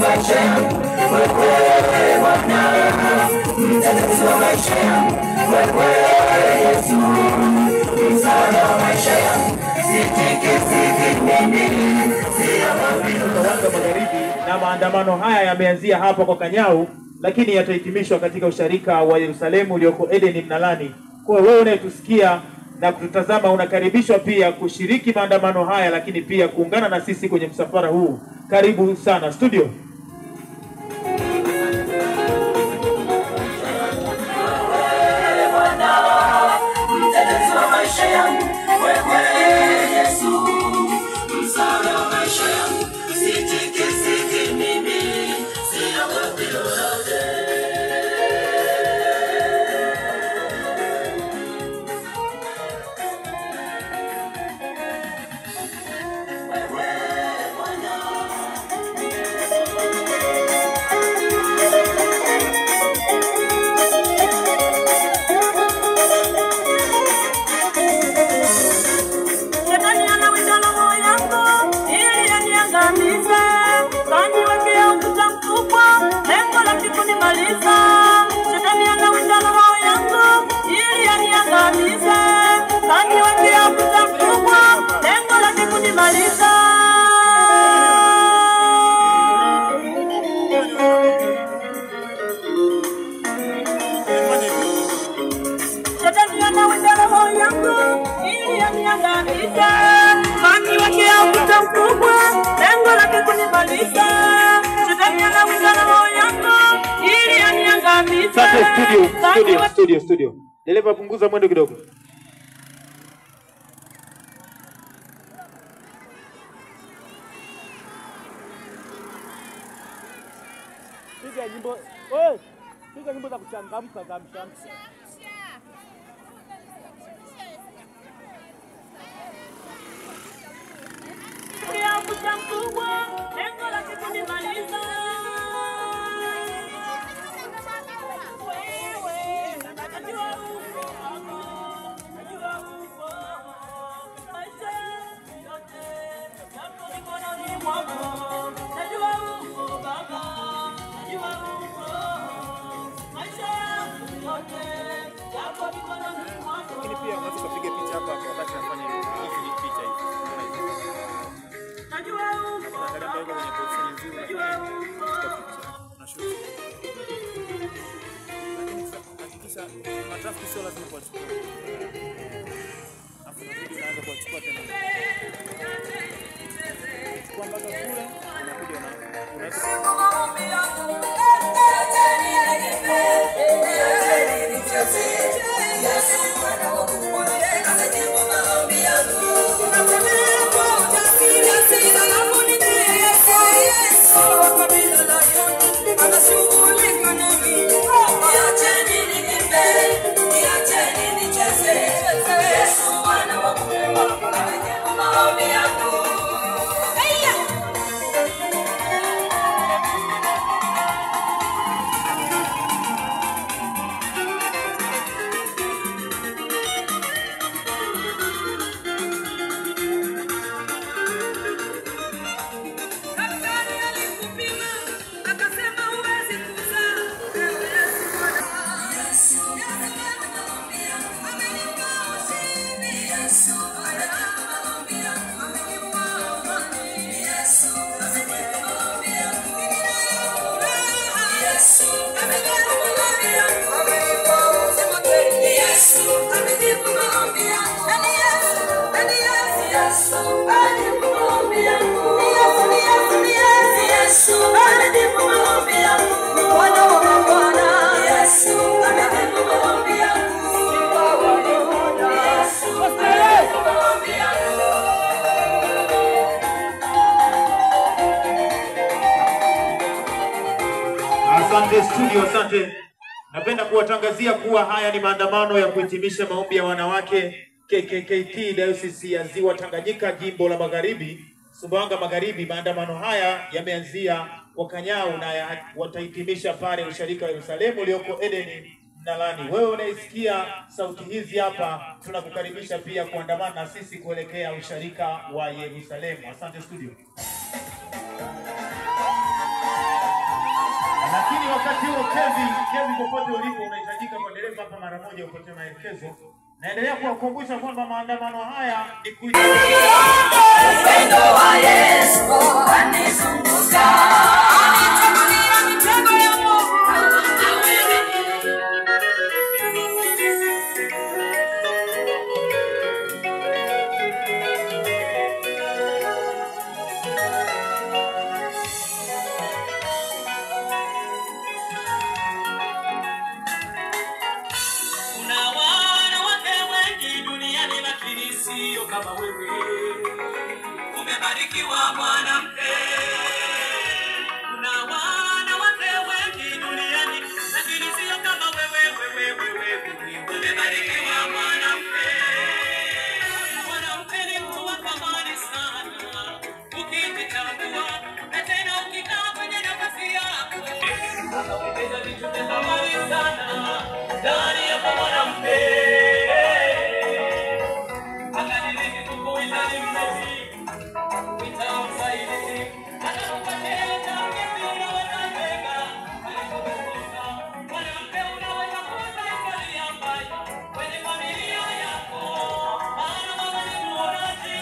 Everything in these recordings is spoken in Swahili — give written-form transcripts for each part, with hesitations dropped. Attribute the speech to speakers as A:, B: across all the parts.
A: maisha yangu, wewe Bwana, mtetezi wa maisha yangu, wewe Yesu, msaada wa maisha yangu, sitikisiki mimi, siogopi.
B: Magharibi, na maandamano haya yameanzia hapa kwa Kanyau, lakini yatahitimishwa katika usharika wa Yerusalemu ulioko Edeni Mnalani. Kwa wewe unayetusikia na kututazama, unakaribishwa pia kushiriki maandamano haya, lakini pia kuungana na sisi kwenye msafara huu. Karibu sana studio.
A: Mtetezi wa maisha yangu, wewe Yesu, msaada wa maisha yangu, sitikisiki mimi, siogopi lolote. Wewe Bwana.
C: Shetani anawinda roho yangu ili aniangamize, kaniwekea ukuta mkubwa, lengo lake kunimaliza. Shetani anawinda roho yangu ili aniangamize, kaniwekea ukuta mkubwa, lengo lake kunimaliza. Shetani anawinda roho yangu ili aniangamize, kaniwekea ukuta mkubwa, lengo lake kunimaliza. Shetani anawinda roho yangu ili aniangamize.
B: Asante studio, studio, studio, studio. Dereva, punguza mwendo kidogo.
D: Piga nyimbo, wewe, piga nyimbo za kuchangamka za mshamsha.
C: Ya ukuta mkubwa, lengo lake kunimaliza. Wewe, najua uko hapo, najua uko hapo. Maisha yote yako mikononi mwako. Najua uko Baba, najua uko. Maisha yangu yote yako mikononi mwako.
E: Lakini pia unaweza kupiga picha hapa wakati nafanya hivi picha hivi.
C: Najua uko
E: Angalia mbele kwenye position nzuri.
C: Najua uko.
E: Unashoot. Lakini hakikisha matrafiki sio lazima kuwachukua. Alafu unarudi unaanza kuwachukua tena. Chukua mpaka kule unakuja unaweza
C: Daktari alikupima akasema huwezi kuzaa. Yesu amenipa ushindi. Yesu amenipa amani. Yesu amenipa furaha. Yesu amenipa uzima tele. Yesu amenipa maombi yangu. Yesu, Yesu amenipa maombi yangu. Yesu amenipa maombi yangu. Bwana wa mabwana. Yesu amenipa maombi yangu. Yesu amenipa maombi yangu.
B: Asante studio, asante. Napenda kuwatangazia kuwa haya ni maandamano ya kuhitimisha maombi ya wanawake KKKT Dayosisi ya Ziwa Tanganyika, Jimbo la Magharibi, Sumbawanga Magharibi. Maandamano haya yameanzia kwa Kanyau na watahitimisha pale usharika wa Yerusalemu ulioko Edeni Mnalani. Wewe unaisikia sauti hizi hapa, tunakukaribisha pia kuandamana na sisi kuelekea usharika wa Yerusalemu. Asante studio. huo Kevi, popote ulipo unahitajika kwa dereva hapa mara moja upate maelekezo. Naendelea kuwakumbusha kwamba maandamano haya ni
C: Upendo wa Yesu wanizunguka, anitakulia mitego ya Mungu.
A: Kuna wanawake wengi duniani lakini sio kama wewe. Umebarikiwa mwanamke. Kuna wanawake wengi duniani lakini sio kama wewe, wewe, wewe, wewe. Umebarikiwa mwanamke. Mwanamke ni mtu wa thamani sana. Ukijitambua na tena ukikaa kwenye nafasi yako, akawekeza vitu vya thamani sana ndani yako mwanamke. Akadiriki kukuita ni mlezi, kukuita msaidizi, akakupatia mkesi unaweza jenga. Alipokukuta mwanamke unaweza kuuza historia mbaya kwenye familia yako, maana mama ni muonaji.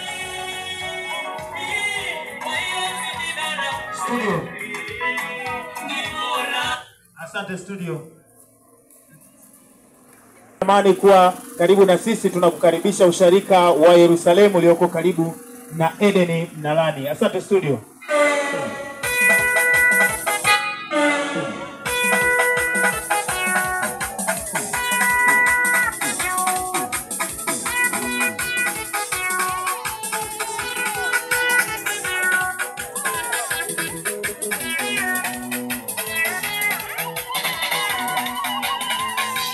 A: Kwa hiyo usijidharau.
B: Studio.
A: Ni bora.
B: Asante studio. Amani kuwa karibu na sisi, tunakukaribisha usharika wa Yerusalemu ulioko karibu na Edeni Mnalani. Asante studio.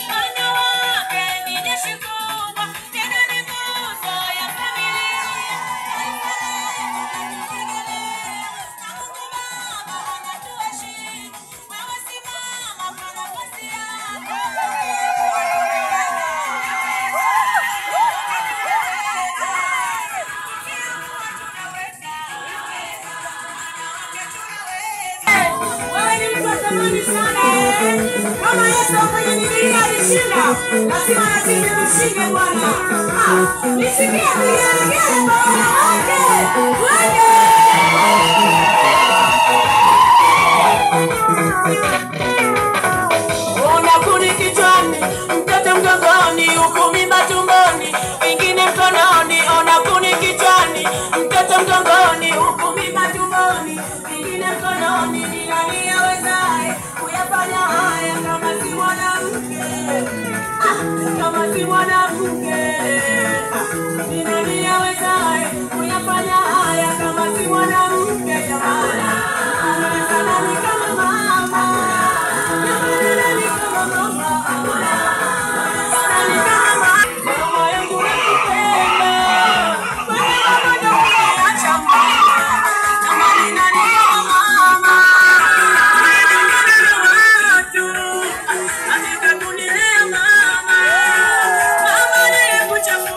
C: Wanawake ni jeshi kubwa, tena ni nguzo ya familia. Taifa letu linatutegemea, na Mungu Baba anatuheshimu. Wewe simama kwa nafasi yako.
F: Wewe ni mtu wa thamani sana eh. Kama Yesu kwenye Biblia alishinda, lazima na sisi tushinde Bwana. Ah, nisikie vigelegele kwa wanawake. Twende!
A: Una kuni kichwani, mtoto mgongoni, huku mimba tumboni, vingine mkononi. Ona kuni kichwani, mtoto mgongoni, huku mimba tumboni, vingine mkononi. Ni nani awezaye kuyafanya haya kama si mwanamke? Ah, kama si mwanamke. Ah, ni nani awezaye kuyafanya haya kama si mwanamke? Jamani, nani kama mama? Jamani, nani kama mama? Nani kama mama? Mama yangu nakupenda. Wewe baba ndo umeacha mama. Jamani, nani kama mama? Watu, hakika kunilea mama. Mama nilikuchagua.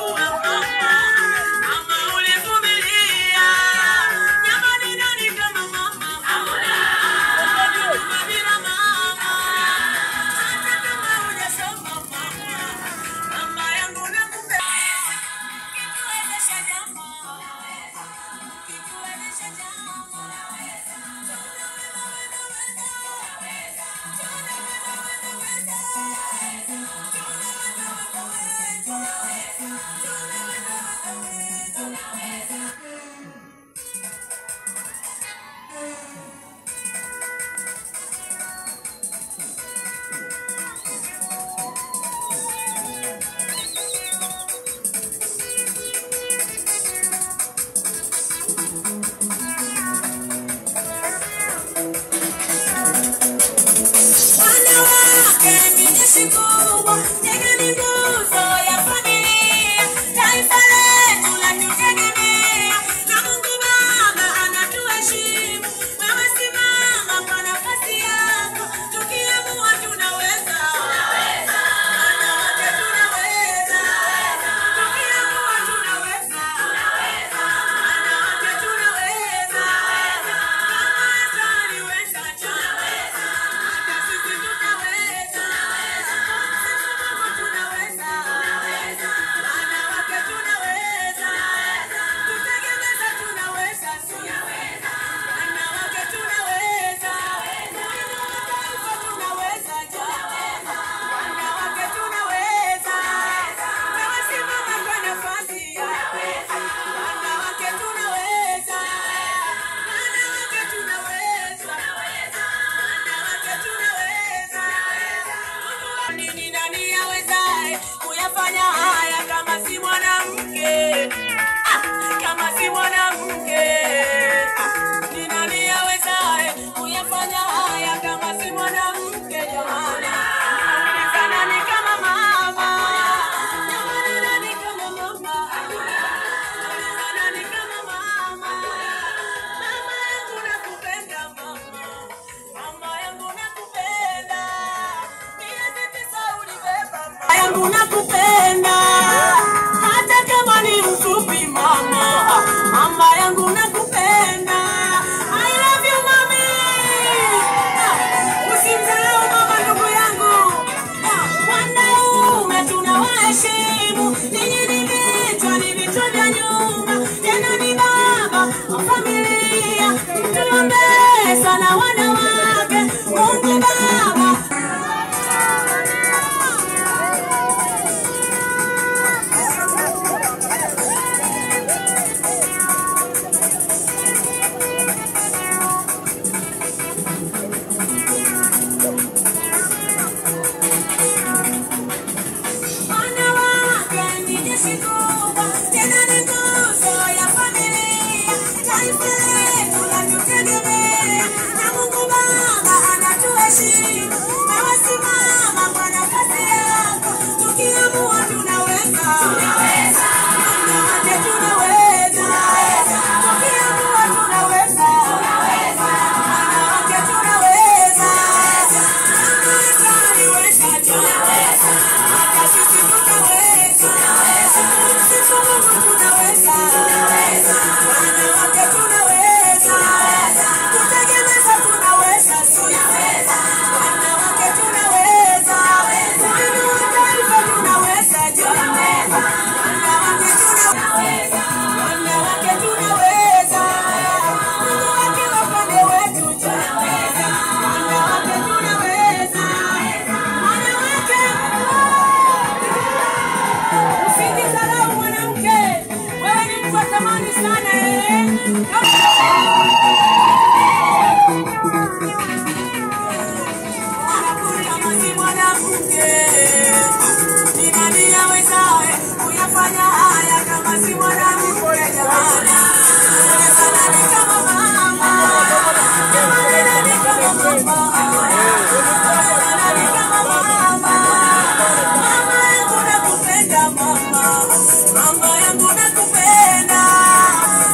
A: yangu nakupenda, hata kama ni mfupi mama, mama yangu nakupenda. I love you mami. Usimdharau mama ndugu yangu. Wanaume tunawaheshimu, ninyi ni vichwa vya nyumba, tena ni baba wa familia. Mtuombee sana wanawake, Mungu Baba. Wanawake ni jeshi kubwa, tena ni nguzo ya familia. Taifa letu latutegemea, na Mungu Baba anatuheshimu. Wewe simama kwa nafasi yako, tukiamua tunaweza. Wanawake tunaweza, tukiamua tunaweza. Wanawake tunaweza, tunaweza, tunaweza. Hata sisi tutaweza, tumsifu Mungu tunaweza. Wanawake tunaweza, kutegemeza tunaweza, wanawake tunaweza, kuinua taifa tunaweza, wanawake tunaweza, wanawake tunaweza, Mungu akiwa upande wetu tunaweza, wanawake tunaweza, wanawake. Usijidharau mwanamke, wewe ni mtu wa thamani sana eh. Kama si mwanamke, ni nani awezaye kuyafanya haya kama si mwanamke jamani? Unaweza nani kama mama? Jamani, nani kama mama? Unaweza nani kama mama? Mama yangu nakupenda mama, mama yangu nakupenda.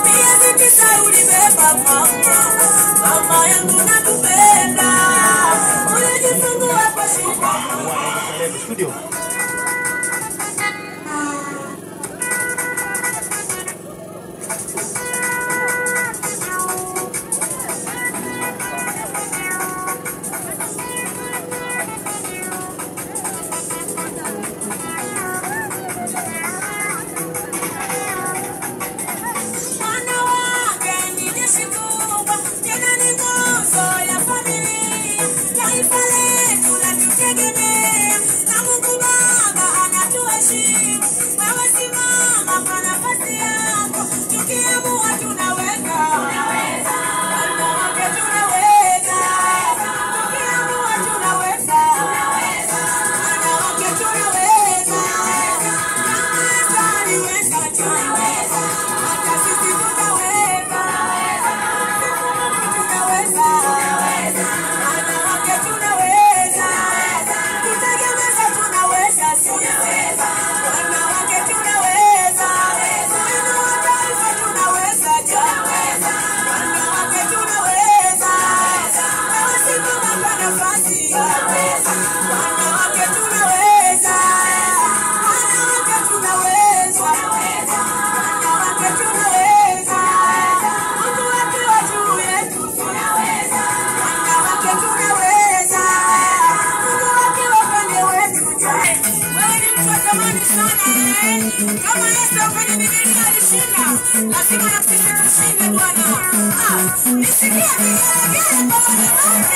A: Miezi 9 ulibeba mama, mama yangu nakupenda. Ulijifungua kwa shida mama.
B: Studio.
A: Wanawake ni jeshi kubwa, tena ni nguzo ya familia. Taifa letu latutegemea, na Mungu Baba anatuheshimu. Wewe simama kwa nafasi yako, tukiamua tunaweza. Wanawake tunaweza, tukiamua tunaweza. Wanawake tunaweza, kama Esta aliweza, tunaweza. Hata sisi tutaweza, tumsifu Mungu tunaweza. Wanawake tunaweza, kutegemeza tunaweza, wanawake tunaweza, kuinua taifa tunaweza, wanawake tunaweza. Wewe simama kwa nafasi yako, wanawake tunaweza, wanawake tunaweza, wanawake tunaweza. Mungu akiwa juu yetu tunaweza, wanawake tunaweza, Mungu akiwa upande wetu. Wewe ni mtu wa thamani sana eh. Kama Yesu kwenye Biblia alishinda, lazima na sisi tushinde Bwana. Nisikie vigelegele kwa wanawake.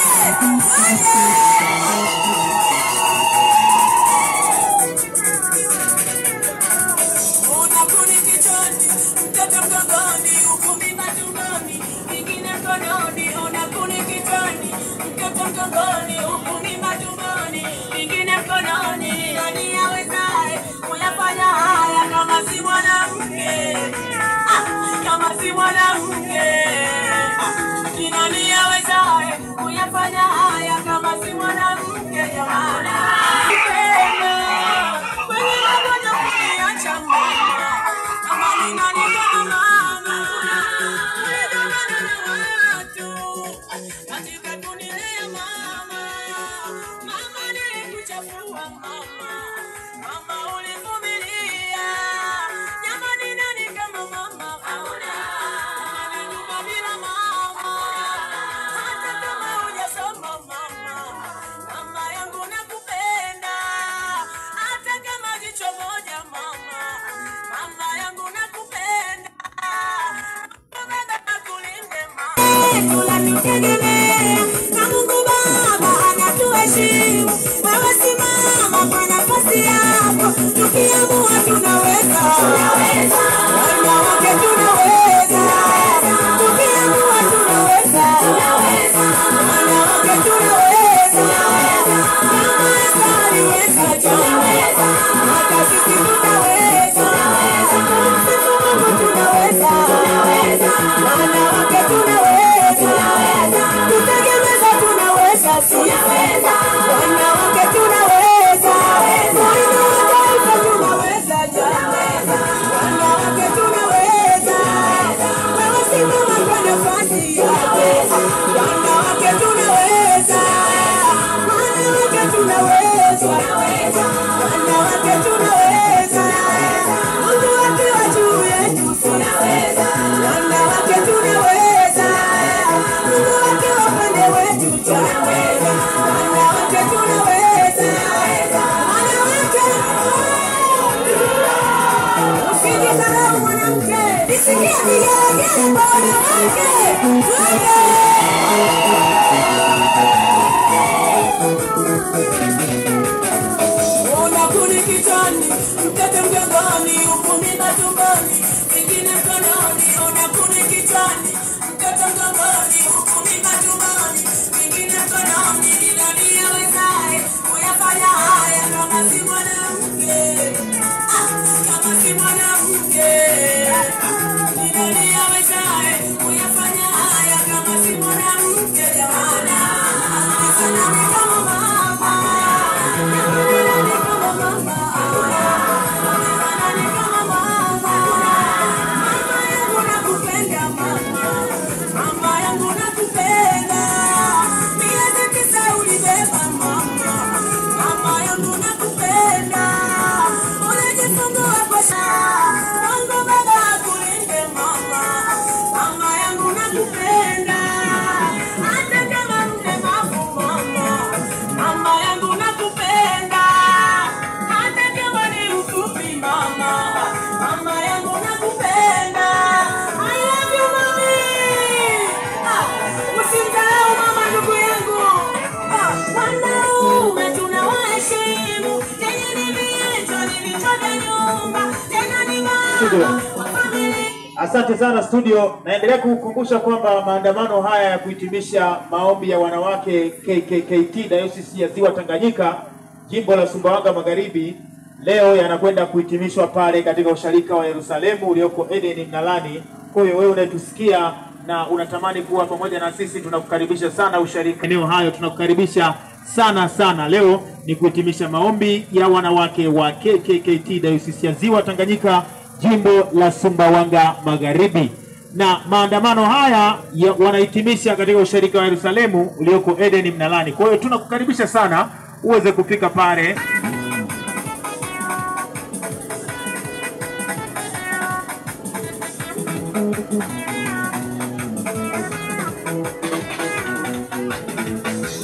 A: Una kuni kichwani, mtoto mgongoni, huku mimba tumboni, ingine mkononi. Una kuni kichwani, mtoto mgongoni, huku mimba tumboni, ingine mkononi. Nani awezaye kuyafanya haya kama si mwanamke? Kama si mwanamke. Ni nani awezaye kuyafanya haya kama si mwanamke jamani? Kwenye magonjwa kuniacha mama, kama ni nani kama mama? Ulidanganywa na watu katika kunilea mama, mama nilikuchafua mama, mama.
F: lanatutegemea, na Mungu Baba anatuheshimu. Wewe simama kwa nafasi yako, tukiamua tunaweza. Wanawake tunaweza, tukiamua tunaweza. Wanawake tunaweza, kama Yesu aliweza, tunaweza. Hata sisi tunaweza, tumsifu Mungu tunaweza. Wanawake tunaweza, tutegemeza tunaweza, wanawake tunaweza, kuinua taifa tunaweza, wanawake tunaweza. Wewe simama kwa nafasi yako, wanawake tunaweza, wanawake tunaweza, wanawake tunaweza. Mungu akiwa juu yetu tunaweza, wanawake tunaweza. Mungu akiwa upande wetu tunaweza, wanawake tunaweza, wanawake. Usijidharau mwanamke, nisikie vigelegele kwa wanawake. Twende! Ona kuni kichwani, mtoto mgongoni, huku mimba tumboni, vingine mkononi. Ona kuni kichwani, mtoto mgongoni, huku mimba tumboni, vingine mkononi. Ni nani awezaye kuyafanya haya kama si mwanamke? Kama si mwanamke. Ni nani awezaye kuyafanya haya kama si mwanamke? Jamani, nani kama mama? Nani kama mama? Nani kama mama? Mama yangu nakupenda mama, mama yangu nakupenda. Miezi 9 ulibeba mama, mama yangu nakupenda. Ulijifungua kwa Mungu Baba akulinde mama, mama yangu nakupenda. Hata kama mlemavu mama, mama yangu nakupenda. Hata kama ni mfupi mama, mama yangu nakupenda. I love you mami. Usimdharau mama ndugu yangu. Wanaume tunawaheshimu, tena ni vichwa ni vichwa vya nyumba, tena ni mama wa familia.
B: Asante sana studio. Naendelea kukukumbusha kwamba maandamano haya ya kuhitimisha maombi ya wanawake KKKT Dayosisi ya Ziwa Tanganyika Jimbo la Sumbawanga Magharibi leo yanakwenda kuhitimishwa pale katika usharika wa Yerusalemu ulioko Eden Mnalani. Kwa hiyo wewe unayetusikia na unatamani kuwa pamoja na sisi, tunakukaribisha sana usharika eneo hayo, tunakukaribisha sana sana. Leo ni kuhitimisha maombi ya wanawake wa KKKT Dayosisi ya Ziwa Tanganyika Jimbo la Sumbawanga Magharibi, na maandamano haya wanahitimisha katika usharika wa Yerusalemu ulioko Eden Mnalani. Kwa hiyo tunakukaribisha sana uweze kufika pale.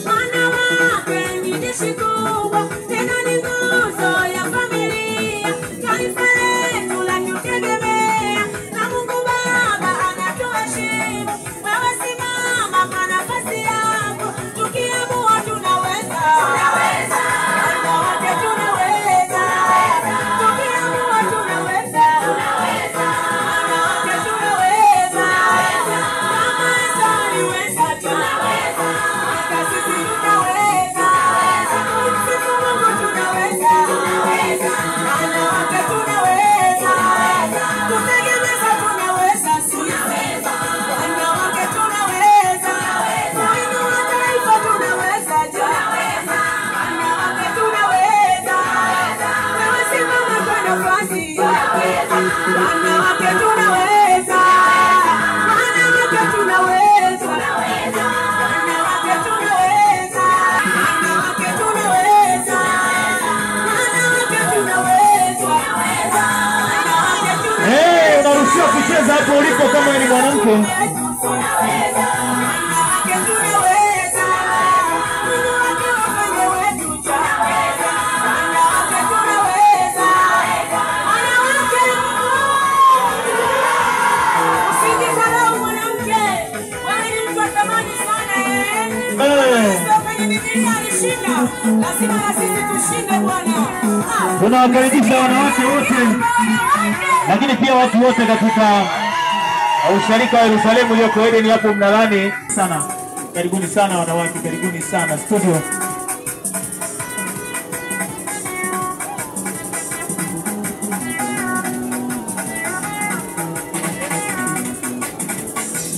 F: Wanawake ni jeshi kubwa, tena ni nguzo ya familia. Taifa letu latutegemea, na Mungu Baba anatuheshimu. Wewe simama kwa nafasi yako, tukiamua tunaweza. Wanawake tunaweza, tukiamua tunaweza. Wanawake tunaweza, kama Yesu aliweza, tunaweza. Hata sisi tunaweza, tumsifu Mungu tunaweza. Wanawake tunaweza, tutegemeza tunaweza, wanawake tunaweza, kuinua taifa tunaweza, wanawake tunaweza. Wewe simama kwa nafasi yako, wanawake tunaweza, wanawake tunaweza, wanawake tunaweza, wanawake tunaweza, wanawake tunaweza, wanawake tunaweza.
B: Hey, unaruhusiwa kucheza hapo ulipo kama ni mwanamke.
F: Wanawake tunaweza, Mungu akiwa upande wetu tunaweza. Wanawake tunaweza, wanawake. Usijidharau mwanamke, wewe ni mtu wa thamani sana. Biblia alishinda, lazima na sisi tushinde Bwana.
B: Tunawakaribisha wanawake wote, lakini pia watu wote katika usharika wa Yerusalemu ulioko Edeni hapo Mnalani. Sana. Karibuni sana wanawake, karibuni sana studio.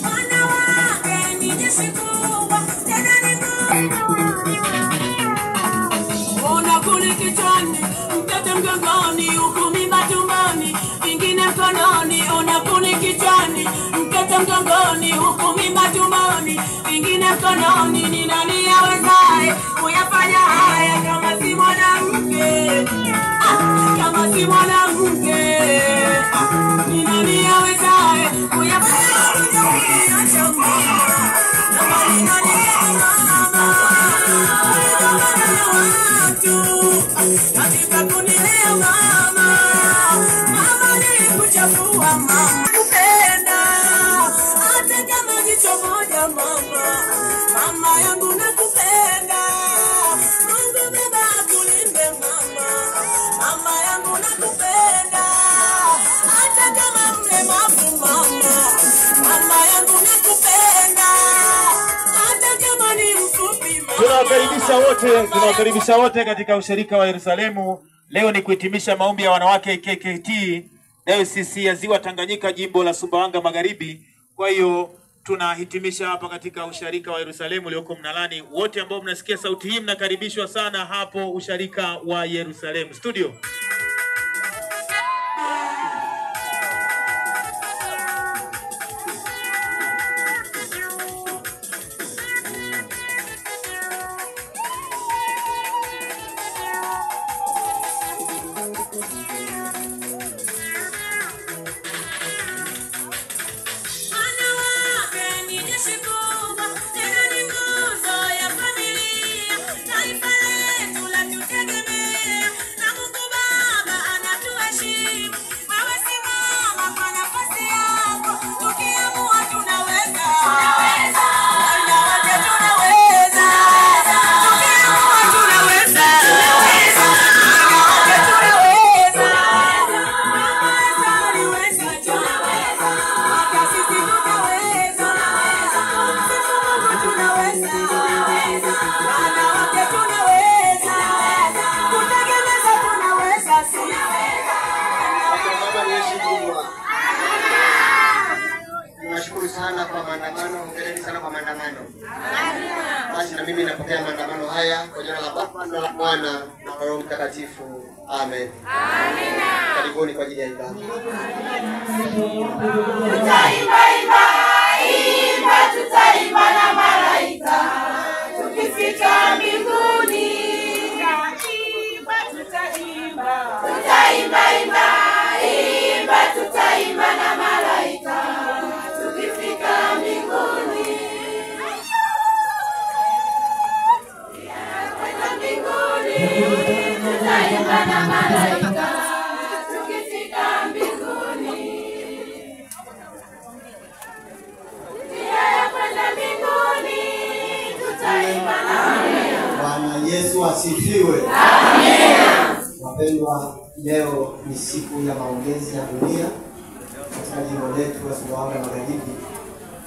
F: Wanawake ni jeshi kubwa, tena ni nguvu. Ona kuni kichwani, mtoto mgongoni, huku mimba tumboni, vingine mkononi. Ona kuni kichwani, mtoto mgongoni, huku mimba tumboni, vingine mkononi. Ni nani awezaye kuyafanya haya kama si mwanamke? Kama si mwanamke. Ni nani awezaye kuyafanya katika kunilea mama, mama nilikuchafua mama, kupenda hata kama jicho moja mama, mama yangu nakupenda, Mungu Baba akulinde mama, mama yangu nakupenda, hata kama mlemavu mama, mama yangu nakupenda, hata kama ni mfupi mama.
B: Tunawakaribisha wote katika ushirika wa Yerusalemu. Leo ni kuhitimisha maombi ya wanawake KKKT Dayosisi ya Ziwa Tanganyika, jimbo la Sumbawanga Magharibi. Kwa hiyo tunahitimisha hapa katika usharika wa Yerusalemu ulioko Mnalani. Wote ambao mnasikia sauti hii mnakaribishwa sana hapo usharika wa Yerusalemu. Studio.
F: Wanawake ni jeshi kubwa, tena ni nguzo ya familia. Taifa letu latutegemea, na Mungu Baba anatuheshimu. Wewe simama kwa nafasi yako, tukiamua tunaweza. Wanawake tunaweza, tukiamua tunaweza. Wanawake tunaweza. Mama aliweza, tunaweza. Hata sisi tunaweza. Kumsifu Mungu tunaweza. Wanawake tunaweza. Kutegemeza tunaweza.
G: Baba ni Yesu kubwa. Niwashukuru sana kwa maandamano, hongereni sana kwa maandamano. Basi na mimi napokea maandamano haya kwa jina la Baba na la Mwana na la Roho Mtakatifu. Amen. Amina. Karibuni kwa ajili ya ibada.
C: Tutaimba, imba, imba, tutaimba na malaika tukifika mbinguni. Tutaimba, tutaimba, tutaimba, imba, imba, tutaimba na malaika tukifika mbinguni. Kwenda mbinguni, tutaimba na malaika tukifika mbinguni. Njia ya kwenda mbinguni, tutaimba na malaika.
G: Bwana Yesu asifiwe. Amina. Wapendwa, leo ni siku ya maongezi ya dunia katika jimbo letu la Sumbawanga Magharibi,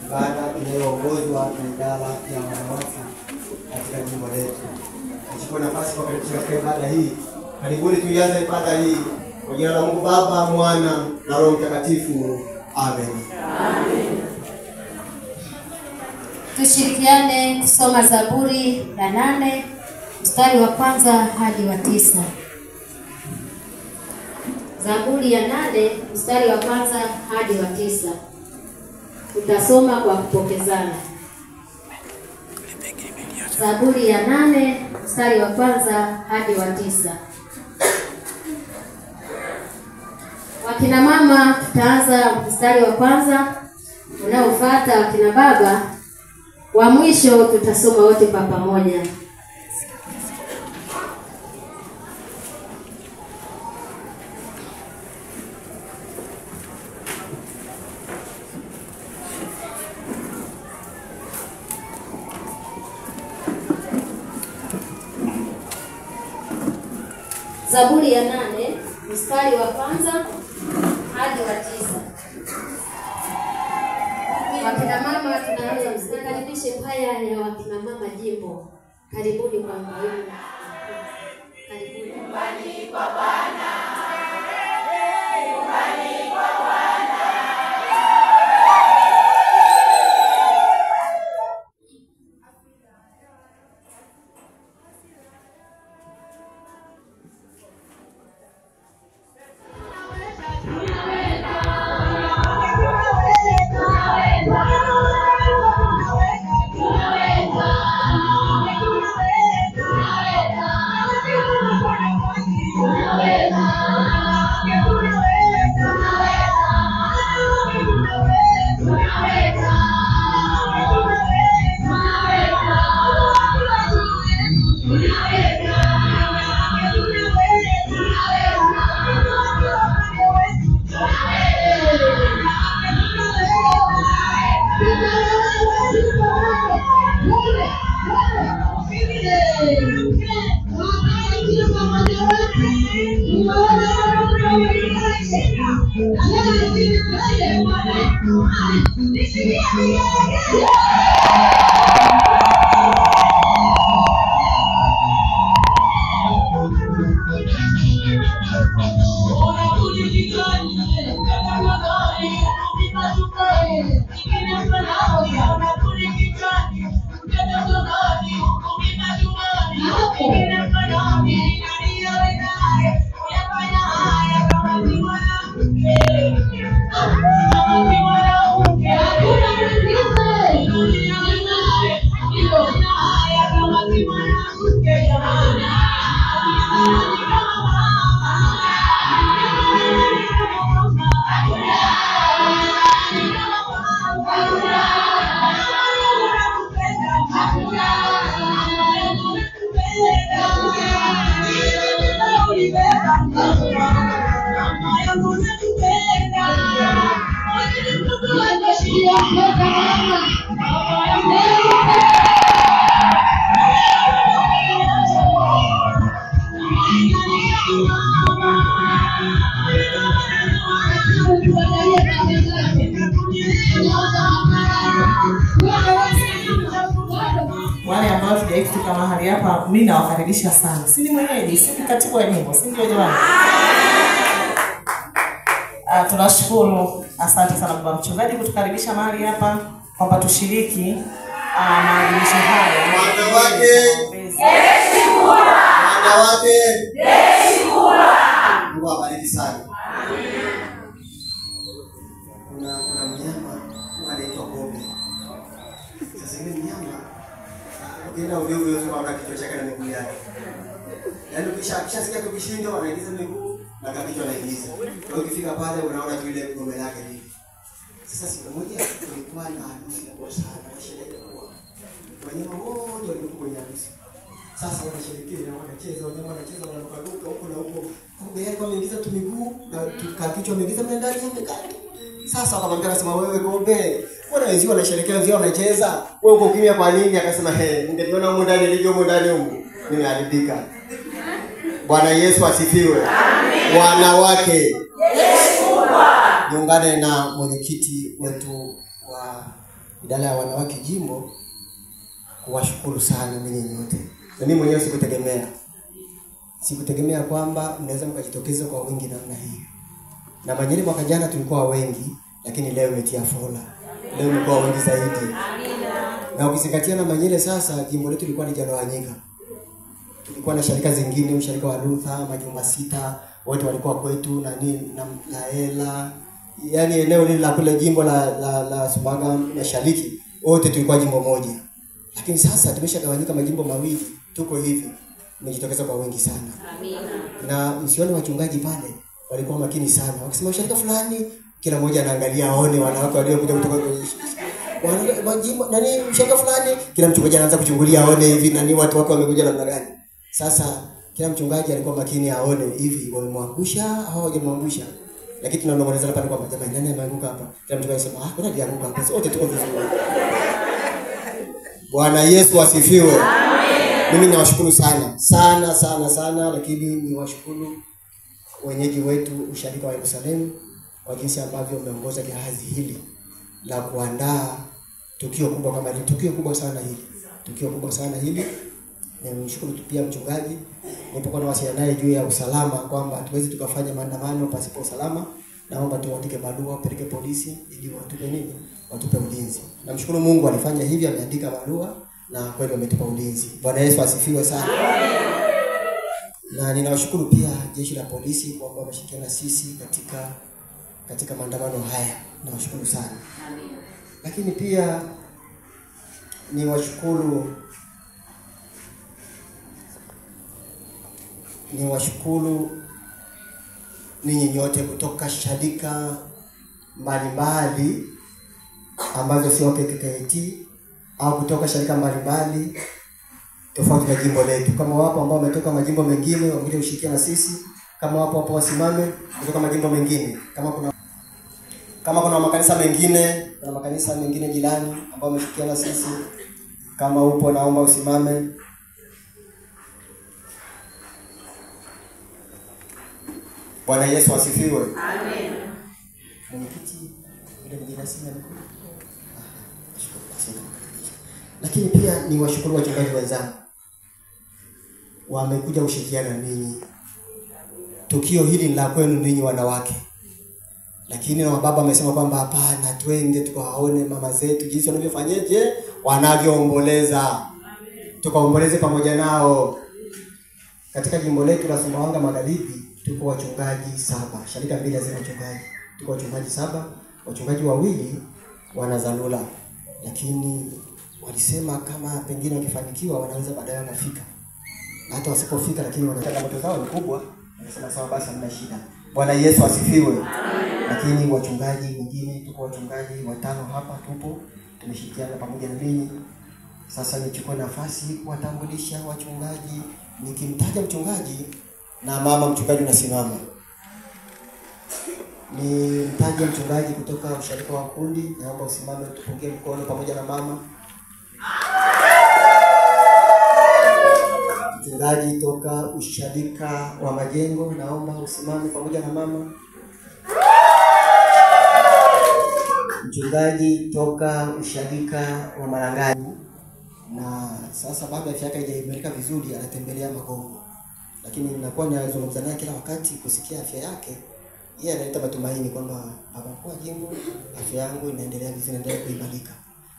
G: ibada inayoongozwa na idara ya wanawake katika jimbo letu. Nichukue nafasi kwa kukaribisha katika ibada hii. Karibuni tuianze ibada hii kwa jina la Mungu Baba, Mwana na Roho Mtakatifu. Amen.
H: Tushirikiane kusoma Zaburi ya 8 mstari wa 1 hadi wa 9. Zaburi ya 8 mstari wa 1 hadi wa 9. Tutasoma kwa kupokezana. Zaburi ya 8 mstari wa 1 hadi wa 9. Wakina mama tutaanza mstari wa 1, unaofuata wakina baba, wa mwisho tutasoma wote kwa pamoja. Zaburi ya 8 mstari wa kwanza hadi wa 9. Wakina mama tunaanza, msikaribishe kwaya ya wakina mama jimbo. Karibuni kwa mwalimu. Karibuni.
A: Nyumbani kwa Bwana. Nyumbani kwa Bwana.
I: Wale ambao tujaifika mahali hapa, mimi nawakaribisha sana. Si ni mwenyeji, si ni katibu wa jimbo, si ndio jamani? Tunashukuru, asante sana baba mchungaji kutukaribisha mahali hapa kwamba tushiriki maadhimisho haya.
G: Wanawake, wanawake, Mungu awabariki sana. Kuna mnyama huwa anaitwa kobe. Sasa yule mnyama ukienda ovyo ovyo unaona kichwa chake na miguu yake. Yaani ukishasikia tu kishindo anaingiza miguu na kichwa anaingiza. Kwa hiyo ukifika pale unaona tu ile gome lake lile. Sasa siku moja kulikuwa na harusi kubwa sana, sherehe kubwa. Wanyama wote walikuwa kwenye harusi. Sasa wanasherehekea, wanacheza, wanyama wanacheza, wanaruka huko na huko. Kumbe yeye alikuwa ameingiza tu miguu na kichwa ameingiza ndani amekaa. Sasa akamwambia, akasema, wewe kobe, mbona wenzio wanasherehekea, wenzio wanacheza, wewe uko kimya kwa nini? Akasema, he, ningeliona humu ndani nilivyo humu ndani humu, nimeharibika. Bwana Yesu asifiwe. Amen. Wanawake, niungane na mwenyekiti wetu wa idara ya wanawake jimbo kuwashukuru sana ninyi nyote. Na mimi mwenyewe sikutegemea. Sikutegemea kwamba mnaweza mkajitokeza kwa wingi namna hii. Na Manyere mwaka jana tulikuwa wengi, lakini leo imetia fola. Leo imekuwa wengi zaidi. Na ukizingatia na Manyere sasa jimbo letu lilikuwa lijagawanyika. Tulikuwa na sharika zingine, msharika wa Luther, majumba 6, wote walikuwa kwetu na nini na Laela. Yaani eneo lile la kule jimbo la Sumbawanga Mashariki, wote tulikuwa jimbo moja. Lakini sasa tumeshagawanyika majimbo mawili, tuko hivi. Mmejitokeza kwa wengi sana. Amina. Na msione wachungaji pale walikuwa makini sana. Wakisema ushirika fulani, kila mmoja anaangalia aone wanawake waliokuja kutoka kwenye majimbo nani ushirika fulani, kila mchungaji anaanza kuchungulia aone hivi nani watu wako wamekuja namna gani. Sasa kila mchungaji alikuwa makini aone hivi wamemwangusha au hawajamwangusha. Lakini tunanong'onezana pale kwamba jamani, nani ameanguka hapa? Kila mchungaji anasema, ah, kuna alianguka hapa. Wote tuko vizuri. Bwana Yesu asifiwe. Amen. Mimi nawashukuru sana sana sana sana, lakini niwashukuru wenyeji wetu usharika wa Yerusalemu kwa jinsi ambavyo umeongoza jahazi hili la kuandaa tukio kubwa kama hili, tukio kubwa sana hili, tukio kubwa sana hili. Nimshukuru pia mchungaji nilipokuwa nawasiliana naye juu ya usalama kwamba hatuwezi tukafanya maandamano pasipo usalama, naomba tuandike barua peleke polisi ili watupe nini, watupe ulinzi. Namshukuru Mungu alifanya hivi, ameandika barua na kweli wametupa ulinzi. Bwana Yesu asifiwe sana. Na ninawashukuru pia jeshi la polisi kwamba wameshirikiana sisi katika maandamano haya. Nawashukuru sana. Lakini pia niwashukuru ninyi nyote kutoka sharika mbalimbali ambazo sio KKKT au kutoka sharika mbalimbali tofauti na jimbo letu. Kama wapo ambao wametoka majimbo mengine wamekuja kushirikiana na sisi, kama wapo hapo wasimame kutoka majimbo mengine. Kama kuna makanisa mengine, kuna makanisa mengine jirani ambao wameshirikiana sisi, kama upo naomba usimame. Bwana Yesu asifiwe.
H: Amen.
G: Mwenyekiti yule mgeni rasmi amekuja. Lakini pia ni washukuru wachungaji wenzangu. Wamekuja kushirikiana ninyi. Tukio hili ni la kwenu ninyi wanawake. Lakini na baba amesema kwamba hapana, twende tukawaone mama zetu jinsi wanavyofanyeje, wanavyoomboleza. Tukaomboleze pamoja nao. Katika jimbo letu la Sumbawanga Magharibi tuko wachungaji 7. Sharika mbili hazina wachungaji. Tuko wachungaji 7, wachungaji 2 wana dharura. Lakini walisema kama pengine wakifanikiwa wanaweza baadaye wanafika. Hata wasipofika lakini wana changamoto zao ni kubwa. Wanasema sawa basi hamna shida. Bwana Yesu asifiwe. Lakini wachungaji wengine tuko wachungaji 5 hapa tupo, tumeshirikiana pamoja na ninyi. Sasa nichukue nafasi kuwatambulisha wachungaji. Nikimtaja mchungaji na mama mchungaji unasimama. Nimtaje mchungaji kutoka usharika wa Kundi, naomba usimame tupungie mkono pamoja na mama. Mchungaji toka usharika wa Majengo, naomba usimame pamoja na mama. Mchungaji toka usharika wa Marangani, na sasa bado afya yake haijaimarika vizuri, anatembelea magongo. Lakini ninakuwa ninazungumza naye kila wakati kusikia afya yake. Yeye analeta matumaini kwamba baba mkuu wa jimbo, afya yangu inaendelea vizuri, inaendelea kuimarika.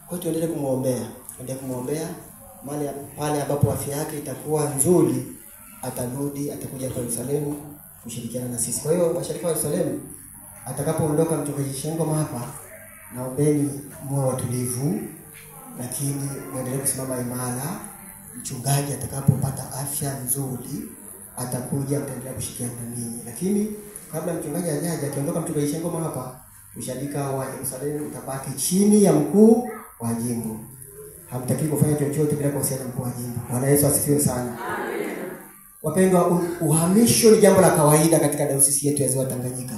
G: Kwa hiyo tuendelee kumuombea, tuendelee kumuombea mahali pale ambapo afya yake itakuwa nzuri, atarudi, atakuja kwa Yerusalemu kushirikiana na sisi. Kwa hiyo washirika wa Yerusalemu, atakapoondoka mchungaji Shengoma hapa, naombeni muwe watulivu, lakini muendelee kusimama imara. Mchungaji atakapopata afya nzuri atakuja, mtaendelea kushirikiana na ninyi. Lakini kabla mchungaji hajaja, akiondoka mchungaji Shengoma hapa, usharika wa Yerusalemu utabaki chini ya mkuu wa jimbo. Hamtaki kufanya chochote bila kuhusiana na mkuu wa jimbo. Bwana Yesu asifiwe sana. Amen. Wapendwa, uhamisho ni jambo la kawaida katika dayosisi yetu ya Ziwa Tanganyika.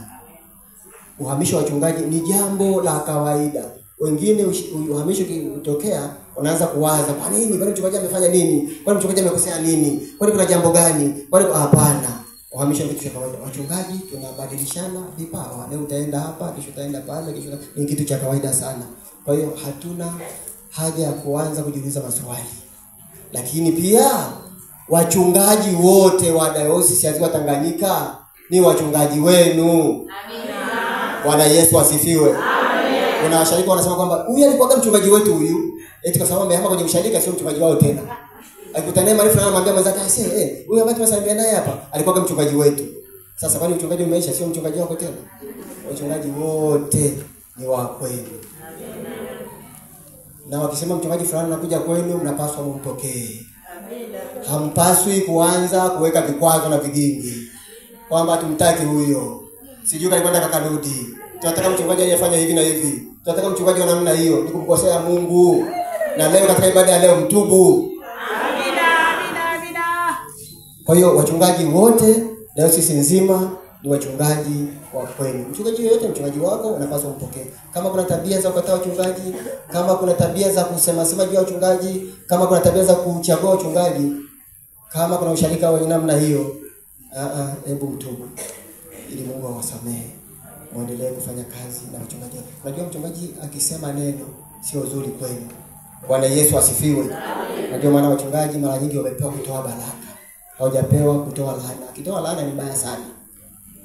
G: Uhamisho wa wachungaji ni jambo la kawaida. Wengine uhamisho ukitokea wanaanza kuwaza, kwa nini? Kwani mchungaji amefanya nini? Kwani mchungaji amekosea nini? Kwani kuna jambo gani? Kwani hapana. Uhamisho ni kitu cha kawaida. Wachungaji tunabadilishana vipawa. Leo utaenda hapa, kesho utaenda pale, kesho ni kitu cha kawaida sana. Kwa hiyo hatuna haja ya kuanza kujiuliza maswali. Lakini pia wachungaji wote wa dayosisi ya Ziwa Tanganyika ni wachungaji wenu.
H: Amina.
G: Bwana Yesu asifiwe. Amen. Kuna washarika wanasema kwamba huyu alikuwa mchungaji wetu huyu, eti kwa sababu amehama kwenye usharika sio mchungaji wao tena. Akikutana naye marefu anamwambia mwenzake, "Eh, huyu ambaye tumesalimia naye hapa alikuwa mchungaji wetu." Sasa kwani mchungaji umeisha sio mchungaji wako tena? Wachungaji wote ni wa kwenu. Na wakisema mchungaji fulani anakuja kwenu, mnapaswa mumpokee. Hampaswi kuanza kuweka vikwazo na vigingi kwamba tumtaki huyo, sijui kalikwenda kakarudi, tunataka mchungaji aliyefanya hivi na hivi, tunataka mchungaji wa namna hiyo. Ni kumkosea Mungu. Na leo katika ibada ya leo mtubu.
F: Amina, amina, amina.
G: Kwa hiyo wachungaji wote dayosisi nzima Ni wachungaji wa kweli. Mchungaji yeyote, mchungaji wako unapaswa umpokee. Kama kuna tabia za kukataa wachungaji, kama kuna tabia za kusema sema juu ya wachungaji, kama kuna tabia za kuchagua wachungaji, kama kuna usharika wa namna hiyo, hebu mtubu ili Mungu awasamehe. Muendelee kufanya kazi na wachungaji. Unajua mchungaji akisema neno sio zuri kwenu. Bwana Yesu asifiwe. Ndio maana wachungaji mara nyingi wamepewa kutoa baraka, hawajapewa kutoa laana. Akitoa laana ni mbaya sana.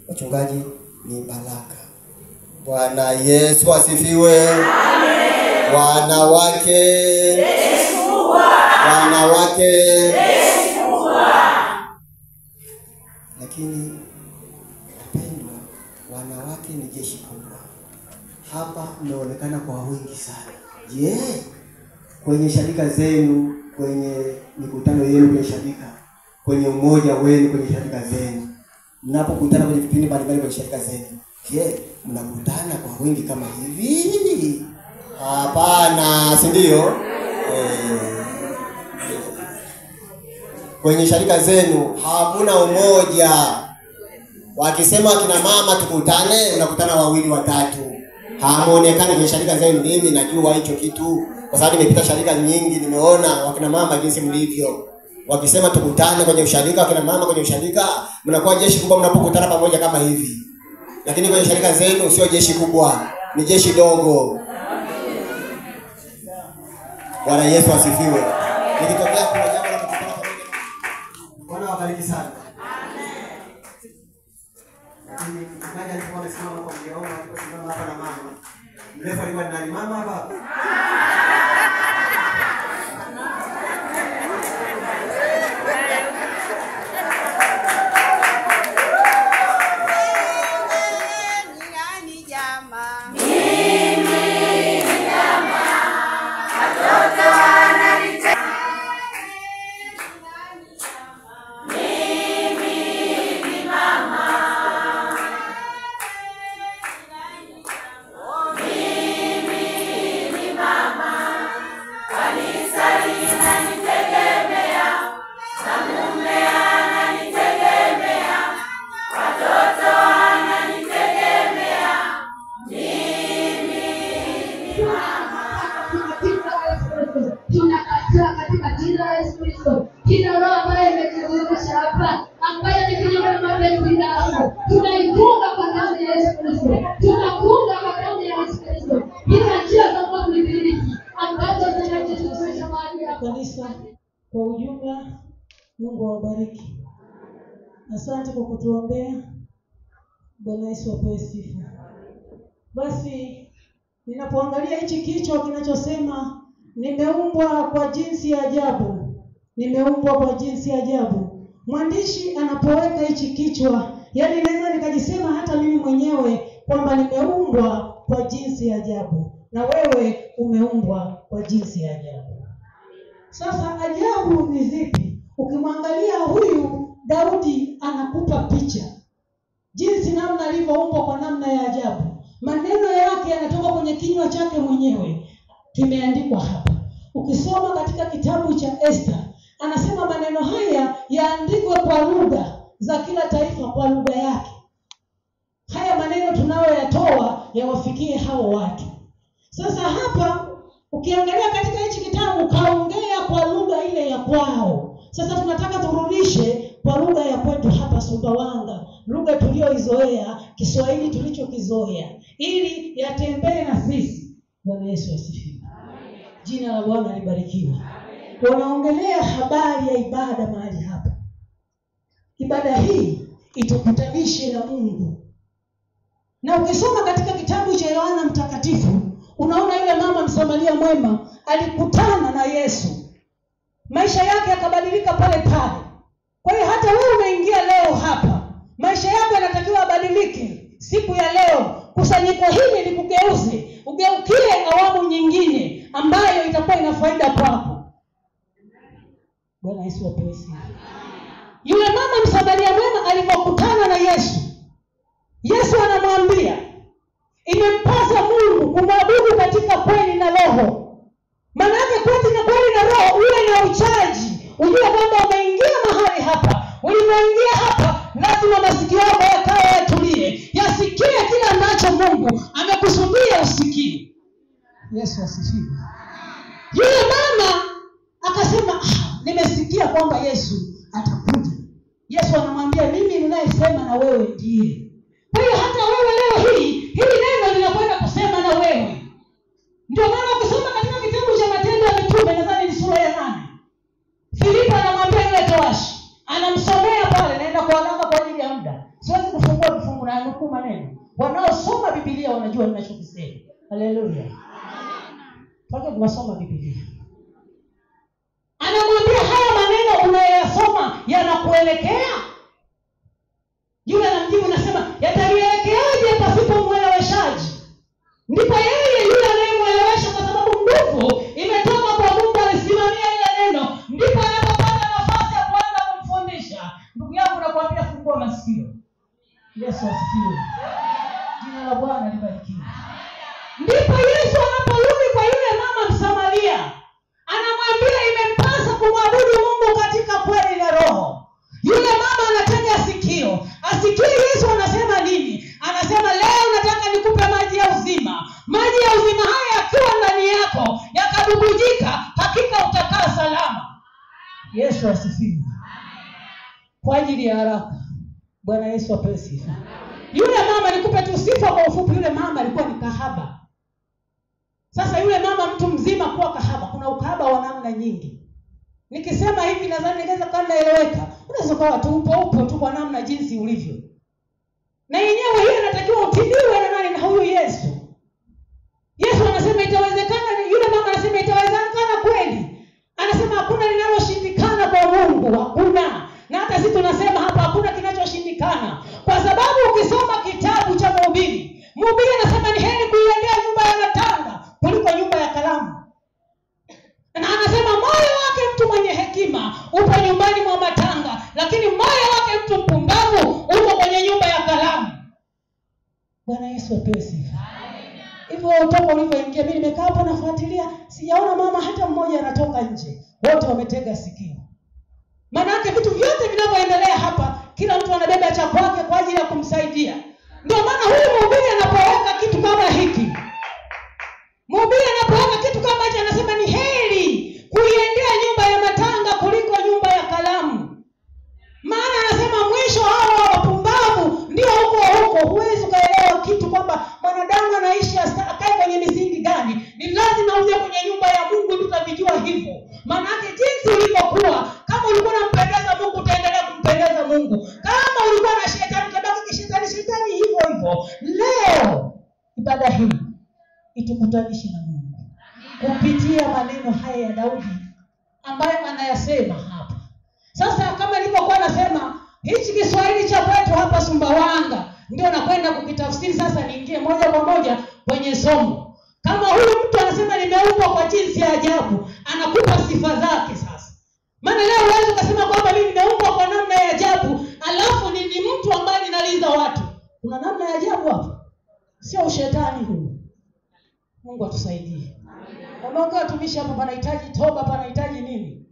G: Wachungaji ni baraka. Bwana Yesu asifiwe. Amen. Wanawake
C: Yesu.
G: Wanawake
C: Yesu.
G: Lakini wapendwa, wanawake ni jeshi kubwa. Hapa mnaonekana kwa wingi sana. Je, kwenye sharika zenu, kwenye mikutano yenu kwenye sharika, kwenye umoja wenu kwenye sharika zenu, mnapokutana kwenye vipindi mbalimbali kwenye sharika zenu, je, mnakutana kwa wingi kama hivi? Hapana, si ndio? Kwenye sharika zenu hakuna umoja. Wakisema kina mama tukutane, unakutana wawili watatu. Hamuonekani kwenye sharika zenu. Mimi najua hicho kitu kwa sababu nimepita sharika nyingi, nimeona wakina mama jinsi mlivyo. Wakisema tukutane kwenye usharika, wakina mama kwenye usharika, mnakuwa jeshi kubwa mnapokutana pamoja kama hivi. Lakini kwenye sharika zenu sio jeshi kubwa, ni jeshi dogo. Bwana Yesu asifiwe. Nikitokea kuna jambo la kukutana pamoja. Bwana awabariki sana. Lakini mchungaji alikuwa amesimama kwa mgeoma, aliposimama hapa na mama. Mrefu alikuwa ni nani, mama baba?
H: Tunakataa katika jina la Yesu Kristo kila roho ambayo imetuzungusha hapa, ambayo ni kinyume na mapenzi yako, tunaifunga kwa damu ya Yesu Kristo. Tunafunga kwa damu ya Yesu Kristo kila njia za mwovu ibilisi ambazo zinatuzungusha mahali hapa.
J: Kanisa kwa ujumla, Mungu awabariki. Asante kwa kutuombea. Bwana Yesu apewe sifa. Basi ninapoangalia hichi kichwa kinachosema nimeumbwa kwa jinsi ya ajabu, nimeumbwa kwa jinsi ya ajabu. Mwandishi anapoweka hichi kichwa, yaani naweza nikajisema hata mimi mwenyewe kwamba nimeumbwa kwa jinsi ya ajabu, na wewe umeumbwa kwa jinsi ya ajabu. Sasa ajabu ni zipi? Ukimwangalia huyu Daudi anakupa picha jinsi namna alivyoumbwa kwa namna ya ajabu. Maneno yake yanatoka kwenye kinywa chake mwenyewe, kimeandikwa hapa. Ukisoma katika kitabu cha Esther, anasema maneno haya yaandikwe kwa lugha za kila taifa, kwa lugha yake. Haya maneno tunayoyatoa yawafikie hao watu. Sasa hapa ukiangalia katika hichi kitabu, kaongea kwa lugha ile ya kwao. Sasa tunataka turudishe kwa lugha ya kwetu hapa Sumbawanga, lugha tuliyoizoea, Kiswahili tulichokizoea, ili yatembee na sisi. Bwana Yesu asifiwe. Jina la Bwana libarikiwe. Wanaongelea habari ya ibada mahali hapa. Ibada hii itukutanishe na Mungu. Na ukisoma katika kitabu cha Yohana Mtakatifu, unaona yule mama Msamaria mwema alikutana na Yesu. Maisha yake yakabadilika pale pale. Kwa hiyo hata wewe umeingia leo hapa, maisha yako yanatakiwa yabadilike siku ya leo. Kusanyiko hili likugeuze, ugeukie awamu nyingine ambayo itakuwa ina faida kwako. Bwana Yesu apewe sifa. Yule mama Msamaria mwema alipokutana na Yesu, Yesu anamwambia imempasa Mungu kumwabudu katika kweli na roho. Maana yake kweli na kweli na roho, uwe na uchaji, ujue kwamba umeingia mahali hapa. Ulipoingia hapa lazima masikio yako yakawe yatu Tumesikia kwamba Yesu atakuja. Yesu anamwambia mimi ninayesema na wewe ndiye. Kwa hiyo hata wewe leo hii, hili neno linakwenda kusema na wewe. Ndio maana ukisoma katika kitabu cha Matendo ya Mitume, nadhani ni sura ya 8. Filipo anamwambia yule towashi, anamsomea pale, naenda kwa haraka kwa ajili ya muda. Siwezi kufungua vifungu na nukuu maneno. Wanaosoma Biblia wanajua ninachokisema. Haleluya. Kwa hiyo tunasoma Biblia. Anamwambia haya maneno unayoyasoma yanakuelekea? Yule anamjibu nasema yatanielekeaje pasipo mweleweshaji? Ndipo yeye yule anayemwelewesha, kwa sababu nguvu imetoka kwa Mungu, alisimamia ile neno, ndipo anapopata nafasi ya kuanza kumfundisha. Ndugu yangu nakwambia, fungua masikio. Yesu asifiwe. Jina la Bwana libarikiwe. Ndipo Yesu anaporudi kwa yule mama Msamaria, anamwambia imempasa kumwabudu Mungu katika kweli na roho. Yule mama anatega sikio, asikie Yesu anasema nini. Anasema leo nataka nikupe maji ya uzima. Maji ya uzima haya yakiwa ndani yako, yakabubujika, hakika utakaa salama. Yesu asifiwe. Kwa ajili ya haraka, Bwana Yesu apewe sifa. Yule mama, nikupe tu sifa kwa ufupi, yule mama alikuwa ni kahaba. Sasa yule mama mtu mzima kuwa kahaba, kuna ukahaba wa namna nyingi. Nikisema hivi nadhani ningeweza kama naeleweka. Unaweza kuwa tu upo tu kwa namna jinsi ulivyo. Na yenyewe hiyo inatakiwa utibiwe na nani? Na huyu Yesu. Yesu anasema itawezekana, yule mama anasema itawezekana kweli. Anasema hakuna linaloshindikana kwa Mungu, hakuna. Na hata sisi tunasema hapa hakuna kinachoshindikana. Kwa sababu ukisoma kitabu cha Mhubiri, Mhubiri anasema ni heri kuiendea nyumba ya matanga kuliko nyumba ya kalamu. Na anasema moyo wake mtu mwenye hekima upo nyumbani mwa matanga, lakini moyo wake mtu mpumbavu upo kwenye nyumba ya kalamu. Bwana Yesu apewe sifa. Hivyo utoka ulivyoingia, mimi nimekaa hapa nafuatilia, sijaona mama hata mmoja anatoka nje. Wote wametega sikio. Maana yake vitu vyote vinavyoendelea hapa, kila mtu anabeba cha kwake kwa ajili ya kumsaidia. Ndio maana huyu mhubiri anapoweka kitu kama hiki, mhubiri anapoweka kitu kama hichi anasema ni heri kuiendea nyumba ya matanga kuliko nyumba ya kalamu. Maana anasema mwisho hao wapumbavu ndio huko huko. Huwezi ukaelewa kitu kwamba mwanadamu anaishi akae kwenye misingi gani. Ni lazima uje kwenye nyumba ya Mungu ndio utavijua hivyo. Maana yake jinsi ulivyokuwa, kama ulikuwa unampendeza Mungu utaendelea kumpendeza Mungu. Kama ulikuwa na shetani utabaki kishetani, shetani hivyo hivyo. Leo ibada hii itukutanishe na Mungu kupitia maneno haya ya Daudi ambayo anayasema hapa. Sasa kama nilivyokuwa nasema, hichi Kiswahili cha kwetu hapa Sumbawanga ndio nakwenda kukitafsiri sasa, niingie moja kwa moja kwenye somo. Kama huyu mtu anasema nimeumbwa kwa jinsi ya ajabu, anakupa sifa zake sasa. Maana leo huwezi ukasema kwamba mimi nimeumbwa kwa namna ya ajabu, alafu ni mtu ambaye ninaliza watu. Kuna namna ya ajabu hapo? Sio ushetani huu. Mungu atusaidie. Wameongea watumishi hapo, panahitaji toba, panahitaji nini?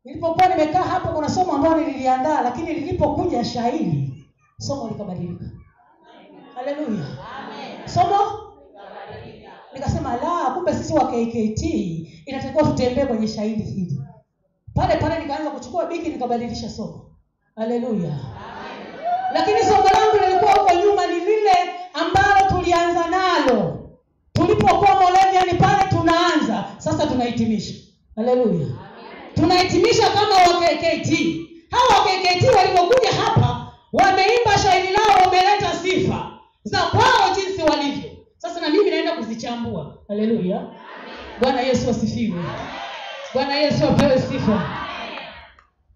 J: Nilipokuwa nimekaa hapo kuna somo ambalo nililiandaa, lakini lilipokuja shairi somo likabadilika. Haleluya. Amen. Somo likabadilika. Nikasema la, kumbe sisi wa KKT inatakiwa tutembee kwenye shairi hili. Pale pale nikaanza kuchukua biki nikabadilisha somo. Haleluya. Amen. Lakini somo langu lilikuwa huko nyuma ni lile ambalo tulianza nalo tulipokuwa Moravian, pale tunaanza, sasa tunahitimisha. Haleluya. Tunahitimisha kama wa KKT. Hawa wa KKT walipokuja hapa wameimba shairi lao, wameleta sifa za kwao jinsi walivyo. Sasa na mimi naenda kuzichambua. Haleluya. Bwana Yesu asifiwe. Bwana Yesu apewe sifa.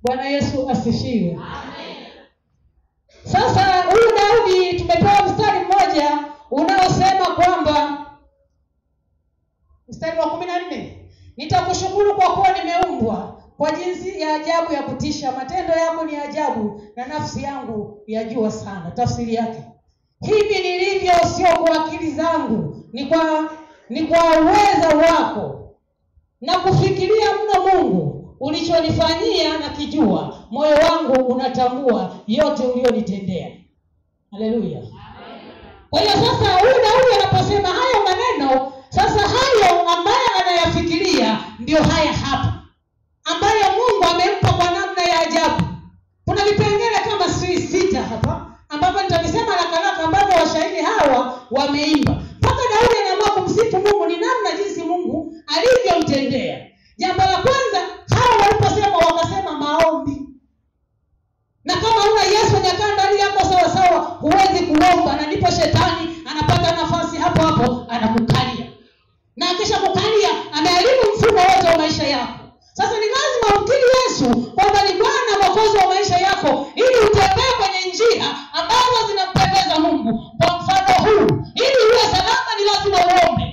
J: Bwana Yesu asifiwe. Sasa huyu Daudi tumepewa mstari mmoja unaosema kwamba, mstari wa 14, nitakushukuru kwa kuwa nimeumbwa kwa jinsi ya ajabu ya kutisha, matendo yako ni ajabu na nafsi yangu yajua sana. Tafsiri yake, hivi nilivyo sio kwa akili zangu, ni kwa uweza wako. Na kufikiria mno Mungu, ulichonifanyia na kijua, moyo wangu unatambua yote ulionitendea. Haleluya. Kwa hiyo sasa huyu Daudi anaposema hayo maneno, sasa hayo ambayo anayafikiria ndio haya hapa ambayo Mungu amempa kwa
K: wameimba. Mpaka Daudi anaamua kumsifu Mungu ni namna jinsi Mungu alivyomtendea. Jambo la kwanza, hawa waliposema wakasema maombi. Na kama una Yesu hajakaa ndani yako sawa sawa, huwezi kuomba, na ndipo shetani anapata nafasi hapo hapo anakukalia. Na akisha kukalia, ameharibu mfumo wote wa maisha yako. Sasa ni lazima umkiri Yesu kwamba ni Bwana Mwokozi wa maisha yako, ili utembee kwenye njia ambazo zinampendeza Mungu. Kwa mfano huu, ili uwe salama ni lazima uombe.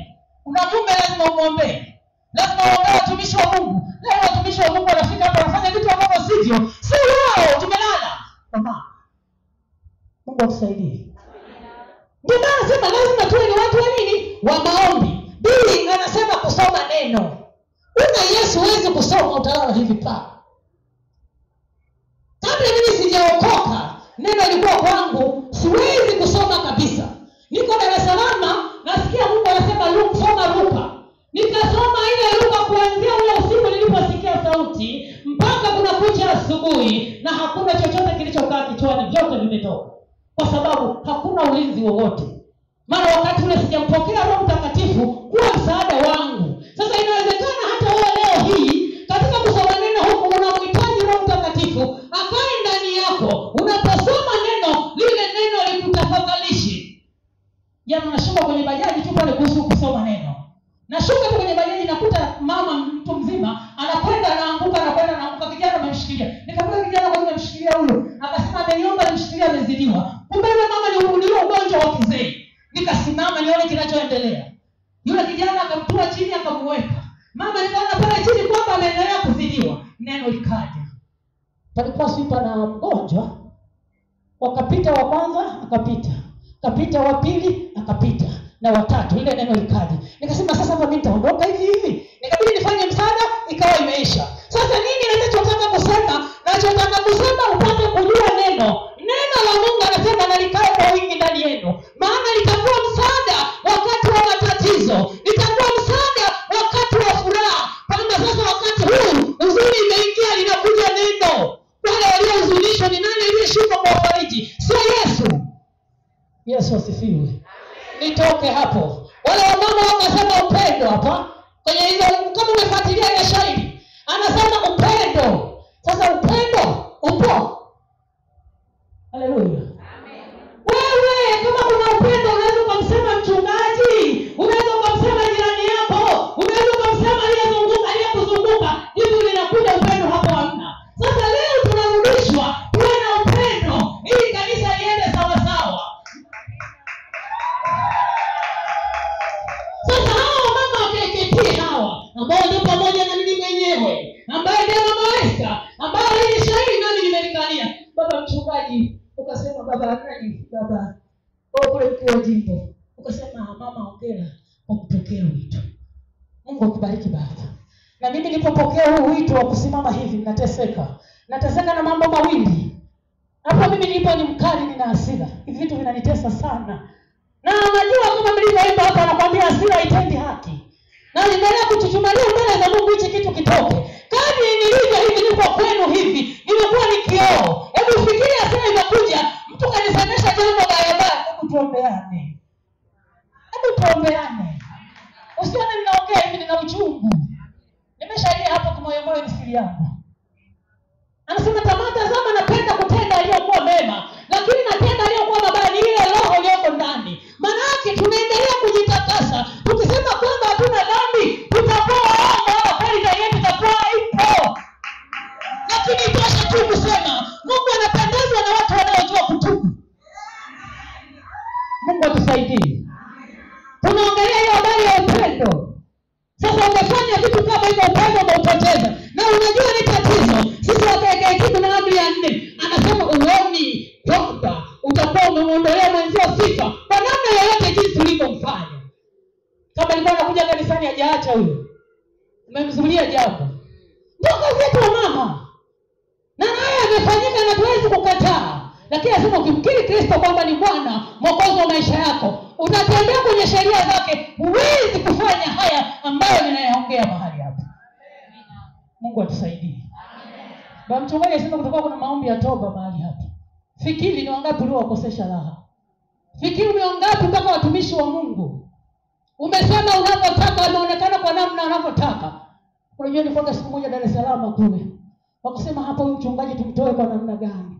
K: Una mume lazima umuombee. Lazima uombee watumishi wa Mungu. Leo watumishi wa Mungu wanafika hapa wanafanya vitu ambavyo sivyo. Si wao, tumelala. Mama. Mungu atusaidie. Ndio maana nasema lazima tuwe ni watu wa nini? Wa maombi. Bili anasema kusoma neno. Una Yesu huwezi kusoma, utalala hivi pa. Kabla mimi sijaokoka, neno lilikuwa kwangu, siwezi kusoma kabisa. Niko Dar es Salaam, nasikia Mungu anasema soma Luka. Nikasoma ile Luka kuanzia ule usiku niliposikia sauti mpaka kuna kucha asubuhi, na hakuna chochote kilichokaa kichwani, vyote vimetoka. Kwa sababu hakuna ulinzi wowote. Maana wakati ule sijampokea Roho Mtakatifu kuwa msaada wangu. Sasa inawezekana hata wewe leo hii katika kusoma neno huku unamhitaji Roho Mtakatifu akae ndani yako. Unaposoma neno, lile neno likutafakarishi. Jana nashuka kwenye bajaji tu pale kuhusu kusoma neno. Nashuka tu kwenye bajaji nakuta mama mtu mzima anakwenda anaanguka, anakwenda anaanguka, kijana amemshikilia. Nikamwambia kijana, kwa nini unamshikilia huyo? Akasema ameniomba nimshikilie, amezidiwa. Kumbe yule mama ni ugonjwa wa kizee. Nikasimama nione kinachoendelea. Yule kijana akamtua chini akamweka. Mama nikaona pale chini kwamba ameendelea kuzidiwa. Neno likaja. Palikuwa si pana mgonjwa. Wakapita wa kwanza akapita. Kapita wa pili akapita, na watatu, ile neno likaja. Nikasema sasa hapa mimi nitaondoka hivi hivi. Nikabidi nifanye msaada, ikawa imeisha. Sasa nini ninachotaka kusema? Nachotaka kusema upate kujua neno. Neno la Mungu anasema na likae kwa wingi ndani yenu. Maana litakuwa msaada wakati wa matatizo, litakuwa msaada wakati wa furaha. Kama sasa wakati huu huzuni imeingia, linakuja neno. Wale waliohuzunishwa ni nani aliyeshuka kuwafariji? Sio Yesu. Yesu asifiwe. Nitoke hapo. Wale wamama wakasema upendo hapa. Kwenye hizo, kama umefuatilia ile shairi, anasema upendo. Sasa upendo upo. Haleluya. Amen. Wewe kama kuna upendo unaweza kumsema mchungaji, unaweza kumsema jirani yako, unaweza kumsema aliyezunguka, aliyekuzunguka. Hivi linakuja upendo hapo hamna. Sasa leo tunarudishwa tuwe na upendo ili kanisa liende sawa sawa. Sasa hawa mama wa KKT hawa ambao ndio pamoja na mimi mwenyewe, ambaye ndio mama Esther, ambaye hili shairi nami nimelikalia. Baba mchungaji ukasema, baba nani, baba kule mkuu wa jimbo ukasema, mama hongera kwa kupokea wito. Mungu akubariki baba. Na mimi nilipopokea huu wito wa kusimama hivi nateseka. Nateseka na mambo mawili. Hapo mimi nilipo ni mkali, nina hasira. Hivi vitu vinanitesa sana. Na unajua kama mlivyoimba hapa anakuambia hasira haitendi haki. Na niendelea kuchuchumalia mbele za Mungu hichi kitu kitoke. Kadri nilivyo hivi niko kwenu hivi, nimekuwa ni kioo. Hebu fikiria hasira imekuja, mtu kanisemesha jambo baya baya, hebu tuombeane. Hebu tuombeane. Usione ninaongea hivi nina uchungu. Nimeshalia hapo kwa moyo moyo ni siri yangu. Anasema tamaa, tazama napenda kutenda yaliyokuwa mema, lakini natenda yaliyokuwa mabaya, ni ile roho iliyoko ndani. Maana yake tunaendelea kujitakasa. Tukisema kwamba hatuna dhambi, tutakuwa waongo, wala kweli ndani yetu itakuwa haipo. Lakini itoshe tu kusema Mungu anapendezwa na watu wanaojua kutubu. Mungu atusaidie. Tunaongelea hiyo habari ya upendo. Sasa umefanya vitu kama hivyo, upendo umeupoteza. Na unajua ni tatizo. Sisi wa KKT kuna amri ya 4. Anasema uoni kwamba utakuwa umemuondolea mwenzio sifa kwa namna yoyote jinsi ulivyomfanya. Kama alikuwa anakuja kanisani hajaacha huyo, umemzulia jambo. Ndio kazi yetu wa mama. Na haya yamefanyika na tuwezi kukataa. Lakini lazima ukimkiri Kristo kwamba ni Bwana Mwokozi wa maisha yako, unatembea kwenye sheria zake, huwezi kufanya haya ambayo ninayaongea mahali hapa. Mungu atusaidie. Baba mchungaji alisema kutakuwa kuna maombi ya toba mahali hapa. Fikiri ni wangapi uliowakosesha raha. Fikiri umeongapi mpaka watumishi wa Mungu. Umesema unavyotaka, umeonekana kwa namna unavyotaka. Unajua nilikuwa siku moja Dar es Salaam kule. Wakasema hapa huyu mchungaji tumtoe kwa namna gani?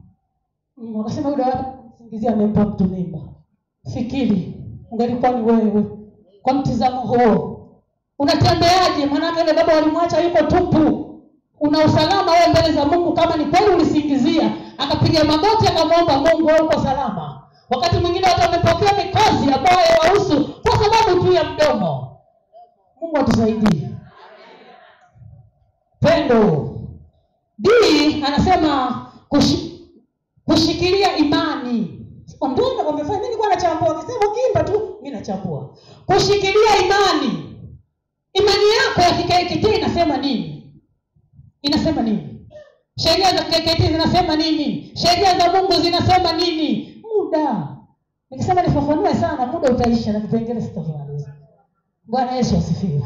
K: Wakasema yule watu kumsingizia amempa mtu mimba. Fikiri ungelikuwa ni wewe kwa mtizamo huo. Unatembeaje? Maana yule baba walimwacha yuko tupu. Una usalama wewe mbele za Mungu kama ni kweli ulisingizia? Akapiga magoti akamwomba Mungu, wewe uko salama. Wakati mwingine watu wamepokea mikosi ambayo haiwahusu kwa sababu tu ya mdomo. Mungu atusaidie. Pendo. D anasema kushikilia imani. Ndio wamefanya mimi nilikuwa nachambua, akisema ukiimba tu mimi nachambua. Kushikilia imani. Imani yako ya KKKT inasema nini? Inasema nini? Sheria za KKKT zinasema nini? Sheria za Mungu zinasema nini? Muda. Nikisema nifafanue sana muda utaisha na vipengele sitavimaliza. Bwana Yesu asifiwe.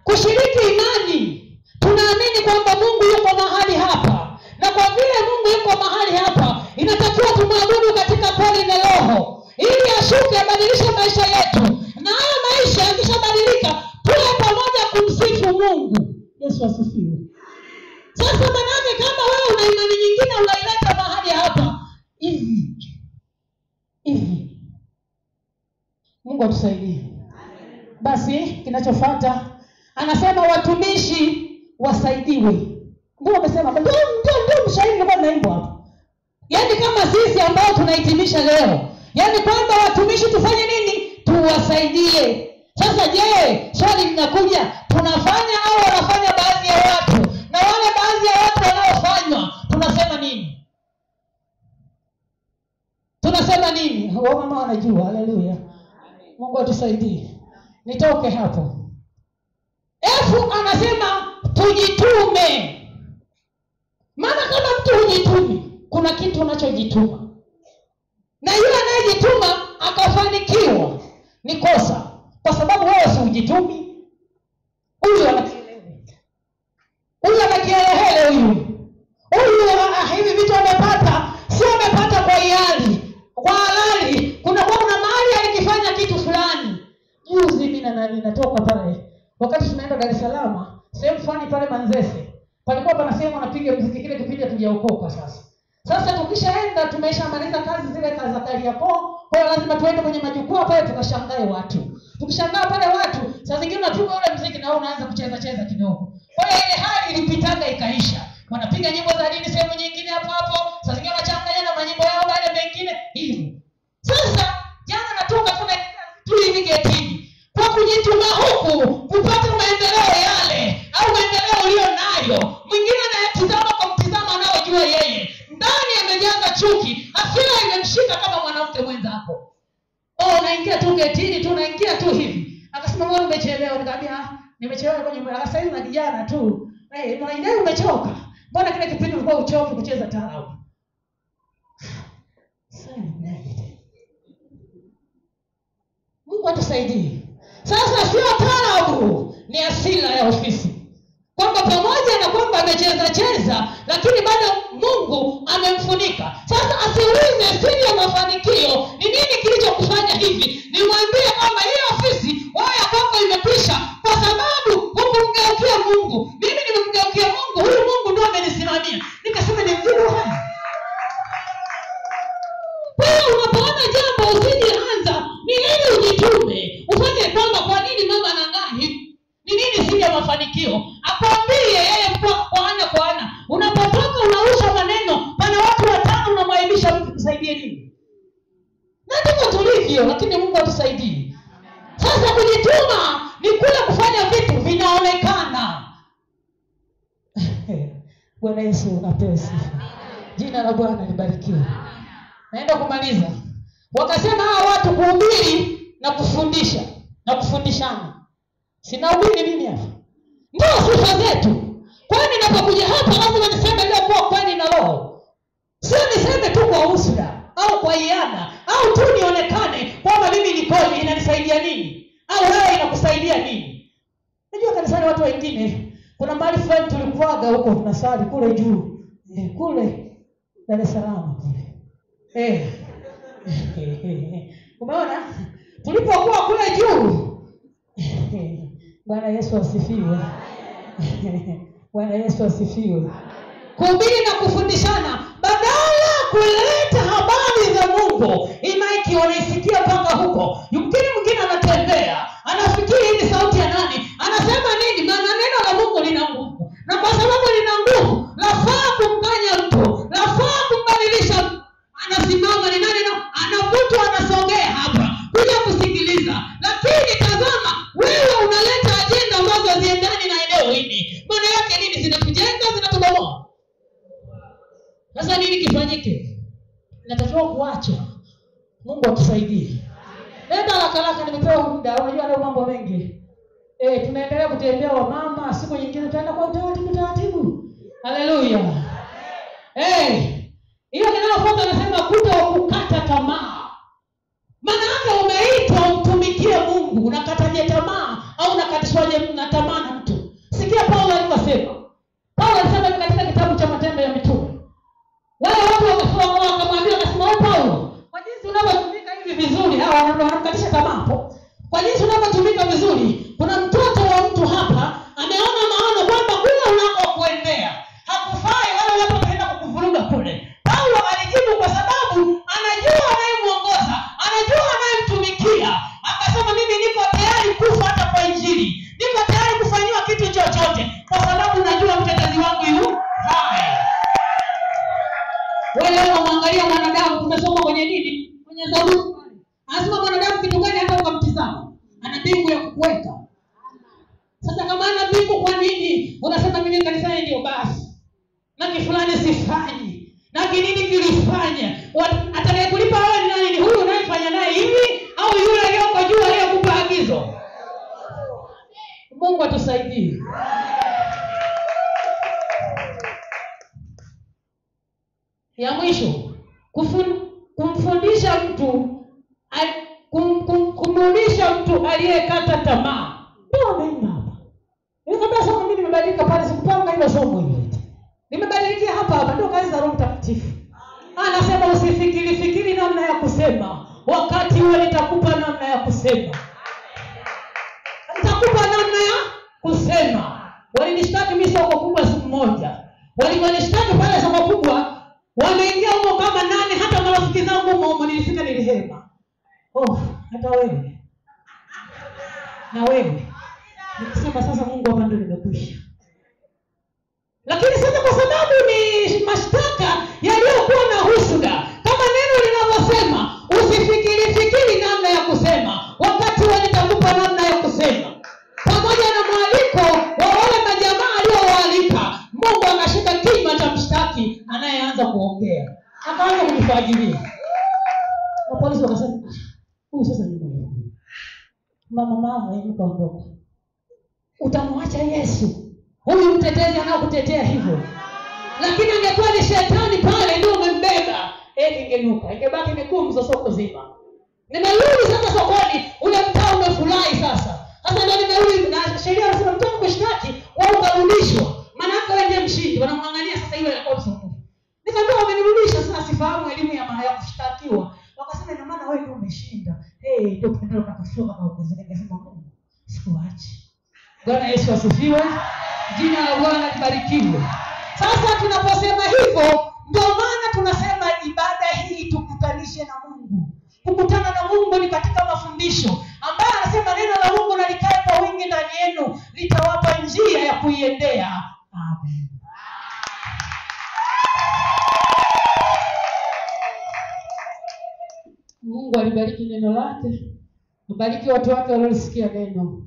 K: Kushiriki imani. Tunaamini kwamba Mungu yuko mahali hapa. Na kwa vile Mungu yuko mahali hapa, inatakiwa tumwabudu katika kweli na roho, ili ashuke abadilishe maisha yetu. Na haya maisha yakishabadilika, tuwe pamoja kumsifu Mungu. Yesu asifiwe. Sasa manake kama wewe una imani nyingine unaileta mahali hapa hivi hivi. Mungu atusaidie. Basi kinachofuata anasema watumishi wasaidiwe. Ndio wamesema, ndio mshairi nilikuwa naimba hapo. Yaani kama sisi ambao tunahitimisha leo, yaani kwamba watumishi tufanye nini? Tuwasaidie. Sasa je, swali linakuja, tunafanya au wanafanya baadhi ya watu? Na wale baadhi ya watu wanaofanywa, tunasema nini? Tunasema nini? Wao mama wanajua. Haleluya. Mungu atusaidie. Nitoke hapo. F anasema tujitume. Maana kama mtu hujitumi, kuna kitu unachojituma. Na yule anayejituma akafanikiwa ni kosa, kwa sababu wewe si hujitumi. Huyu ana kielehele huyu. Huyu hivi vitu amepata, sio amepata kwa hiari, kwa halali. Kuna mahali alikifanya kitu fulani. Juzi mimi na nani natoka pale, wakati tunaenda Dar es Salaam, sehemu fulani pale Manzese, palikuwa panasema wanapiga muziki kile kipindi hatujaokoka sasa. Sasa tukishaenda tumeshamaliza kazi zile kazi za Kariakoo, kwa hiyo lazima tuende kwenye majukwaa pale tukashangae watu. Tukishangaa pale watu, saa zingine unapigwa ule muziki na wewe unaanza kucheza cheza kidogo. Kwa hiyo ile hali ilipitaga ikaisha. Wanapiga nyimbo za dini sehemu nyingine hapo hapo, saa zingine wanachanganya na manyimbo yao wale mengine hivyo. Sasa jana natoka tuna tu hivi getini. Kwa kujituma huku kupata maendeleo yale au maendeleo ulio nayo, mwingine anayetizama kwa mtizamo anaojua yeye, ndani amejaza chuki, hasira imemshika kama mwanamke mwenzako. Oh, unaingia tu getini tu, unaingia tu hivi. Akasema wewe umechelewa. Nikamwambia nimechelewa kwenye nyumba. Sasa hivi na kijana tu. Eh, unaingia umechoka. Mbona kile kipindi ulikuwa uchoki kucheza taarabu? Sasa Mungu atusaidie. Sasa sio taarabu, ni hasira ya ofisi. Kwamba pamoja na kwamba amecheza cheza, lakini bado Mungu amemfunika. Sasa asiulize siri ya mafanikio, ni nini kilichokufanya hivi? Nimwambie kwamba hii ofisi wewe kwako imekwisha kwa sababu hukumgeukia Mungu. Mimi nimemgeukia Mungu, huyu Mungu ndio amenisimamia. Nikasema ni mjibu haya. Wewe unapoona jambo usijianza, ni nini ujitume? Ufanye kwamba kwa nini mama anang'aa hivi? Ni nini siri ya mafanikio? Akwambie yeye kwa ana kwa ana. Unapotoka unausha maneno, pana watu watano unamwaibisha mtu, kusaidie nini? Na ndivyo tulivyo, lakini Mungu atusaidie. Sasa kujituma ni kule kufanya vitu vinaonekana. Bwana Yesu apewe sifa. Jina la Bwana libarikiwe. Naenda kumaliza. Wakasema hawa watu kuhubiri na kufundisha na kufundishana. Sina ubiri mimi hapa. Ndio sifa zetu. Kwani ninapokuja hapa lazima niseme leo kwa kweli na roho. Sio niseme tu kwa usra au kwa iana au tu nionekane kwamba mimi ni kweli, inanisaidia nini? Au wewe inakusaidia nini? Najua kanisani watu wengine kuna mahali fulani tulikuwaga huko tunasali kule juu. Kule Dar es Salaam kule. Umeona? Tulipokuwa kule juu. Bwana Yesu asifiwe. Bwana Yesu asifiwe. Kuhubiri na kufundishana badala kuleta habari za Mungu. Imaiki wanaisikia mpaka huko. Yumkini mwingine anatembea, anafikiri hii ni sauti ya nani? Anasema nini? Maana neno la Mungu lina nguvu. Na kwa sababu lina nguvu, lafaa kumkanya mtu, lafaa kumbadilisha mtu. Anasimama ni nani? Anavutwa, anasogea hapa kuja kusikiliza. Lakini tazama, wewe unaleta ajenda ambazo haziendani na eneo hili. Maana yake nini? Zinatujenga, zinatubomoa. Sasa nini kifanyike? Natakiwa kuacha. Mungu atusaidie. Nenda haraka haraka, nimepewa muda. Unajua leo mambo mengi. Tunaendelea kutembea wa mama, siku nyingine tutaenda kwa utaratibu taratibu. Haleluya. Hiyo ninalofuata anasema kutokukata tamaa. Maana yake umeitwa umtumikie Mungu, unakataje tamaa au unakatishwaje na tamaa na mtu? Sikia Paulo alivyosema. Paulo alisema katika kitabu cha Matendo ya Mitume. Wale watu wakamwambia, wakasema, "Wewe Paulo, kwa jinsi unavyotumika hivi vizuri, hawa wanamkatisha tamaa hapo. Kwa jinsi unavyotumika vizuri, kuna mtoto wa mtu hapa ameona maono kwamba kule unakokuendea hakufai, wala watu wataenda kukuvuruga kule." Paulo alijibu kwa sababu anajua anayemuongoza, anajua anayemtumikia. Akasema, mimi niko tayari kufa hata kwa Injili, niko tayari kufanyiwa kitu chochote kwa sababu najua mtetezi wangu yu hai. Wale wanamwangalia mwanadamu, tumesoma kwenye nini? Kwenye Zaburi. Anasema mwanadamu kitu gani hata ukamtizama? Ana mbingu ya kukuweka. Sasa kama ana mbingu, kwa nini unasema mimi kanisani ndio basi? Na kifulani sifanyi. Na kinini kilifanya? Atakayekulipa wewe ni nani? Ni huyu unayefanya naye hivi au yule aliyoko juu aliyekupa agizo? Mungu atusaidie. Ya mwisho, kumfundisha mtu, kumrudisha mtu aliyekata tamaa. Ndio ameimba hapa. Nikamwambia somo mimi nimebadilika pale, sikupanga hilo somo hilo. Nimebadilikia hapa hapa, ndio kazi za Roho Mtakatifu. Anasema usifikiri fikiri namna ya kusema. Wakati huo nitakupa namna ya kusema. Nitakupa namna ya kusema. Walinishtaki mimi soko kubwa siku moja. Walinishtaki pale soko kubwa, wameingia huko kama nane, hata marafiki zangu huko nilifika nilihema. Oh, hata wewe. Na wewe. Nikisema sasa Mungu hapa ndio nimekwisha. Lakini sasa kwa sababu ni mashtaka yaliyokuwa na husuda, kama neno linavyosema, usifikiri fikiri namna ya kusema, wakati huo nitakupa namna ya kusema. Pamoja na mwaliko wa wale majamaa aliyowaalika, Mungu akashika kinywa cha mshtaki anayeanza kuongea, akaanza kujifagilia. Na polisi wakasema, huyu sasa ni mwenye. Mama inuka ondoka. Utamwacha Yesu? Huyu mtetezi anakutetea hivyo. Lakini angekuwa ni shetani pale ndio umembeba, ingenuka, ingebaki miguu soko zima. Nimerudi sasa sokoni, ule mtaa umefurahi sasa. Sasa ndio nimerudi, na sheria inasema mtu akishtaki wewe ukarudishwa. Maana yake wewe ndiye mshindi, wanamwangalia sasa yule alikuwa msumbufu. Nikamwambia wamenirudisha sasa, sifahamu elimu ya maana ya kushtakiwa. Wakasema ina maana wewe ndio umeshinda. Ndio ndio kakashuka kaongezeka. Nikasema Mungu, sikuachi. Bwana Yesu asifiwe. Jina la Bwana libarikiwe. Sasa tunaposema hivyo, ndio maana tunasema ibada hii tukutanishe na Mungu. Kukutana na Mungu ni katika mafundisho ambaye anasema neno la Mungu na likae kwa wingi ndani yenu, litawapa njia ya kuiendea. Amen. Mungu alibariki neno lake, abariki watu wake waliosikia neno.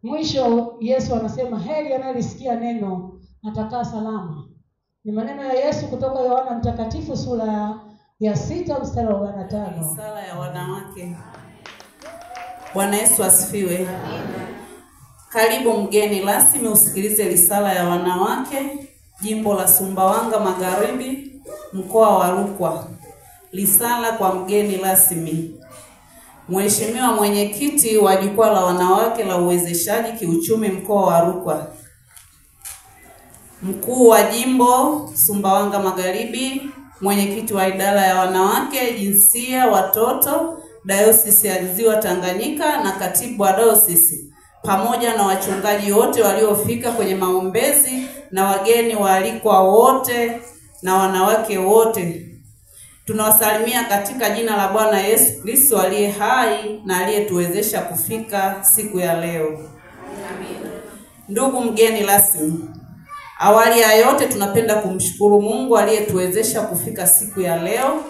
K: Mwisho Yesu anasema heri anayelisikia neno atakaa salama. Ni maneno ya Yesu kutoka Yohana Mtakatifu sura ya 6 mstari wa 45.
L: Sala ya wanawake. Bwana Yesu asifiwe. Karibu mgeni rasmi usikilize risala ya wanawake, jimbo la Sumbawanga Magharibi, mkoa wa Rukwa. Risala kwa mgeni rasmi. Mheshimiwa mwenyekiti wa jukwaa la wanawake la uwezeshaji kiuchumi mkoa wa Rukwa, mkuu wa jimbo Sumbawanga Magharibi, mwenyekiti wa idara ya wanawake, jinsia, watoto, Dayosisi ya Ziwa Tanganyika na katibu wa dayosisi, pamoja na wachungaji wote waliofika kwenye maombezi na wageni waalikwa wote na wanawake wote. Tunawasalimia katika jina la Bwana Yesu Kristo aliye hai na aliyetuwezesha kufika siku ya leo. Amen. Ndugu mgeni rasmi, awali ya yote tunapenda kumshukuru Mungu aliyetuwezesha kufika siku ya leo.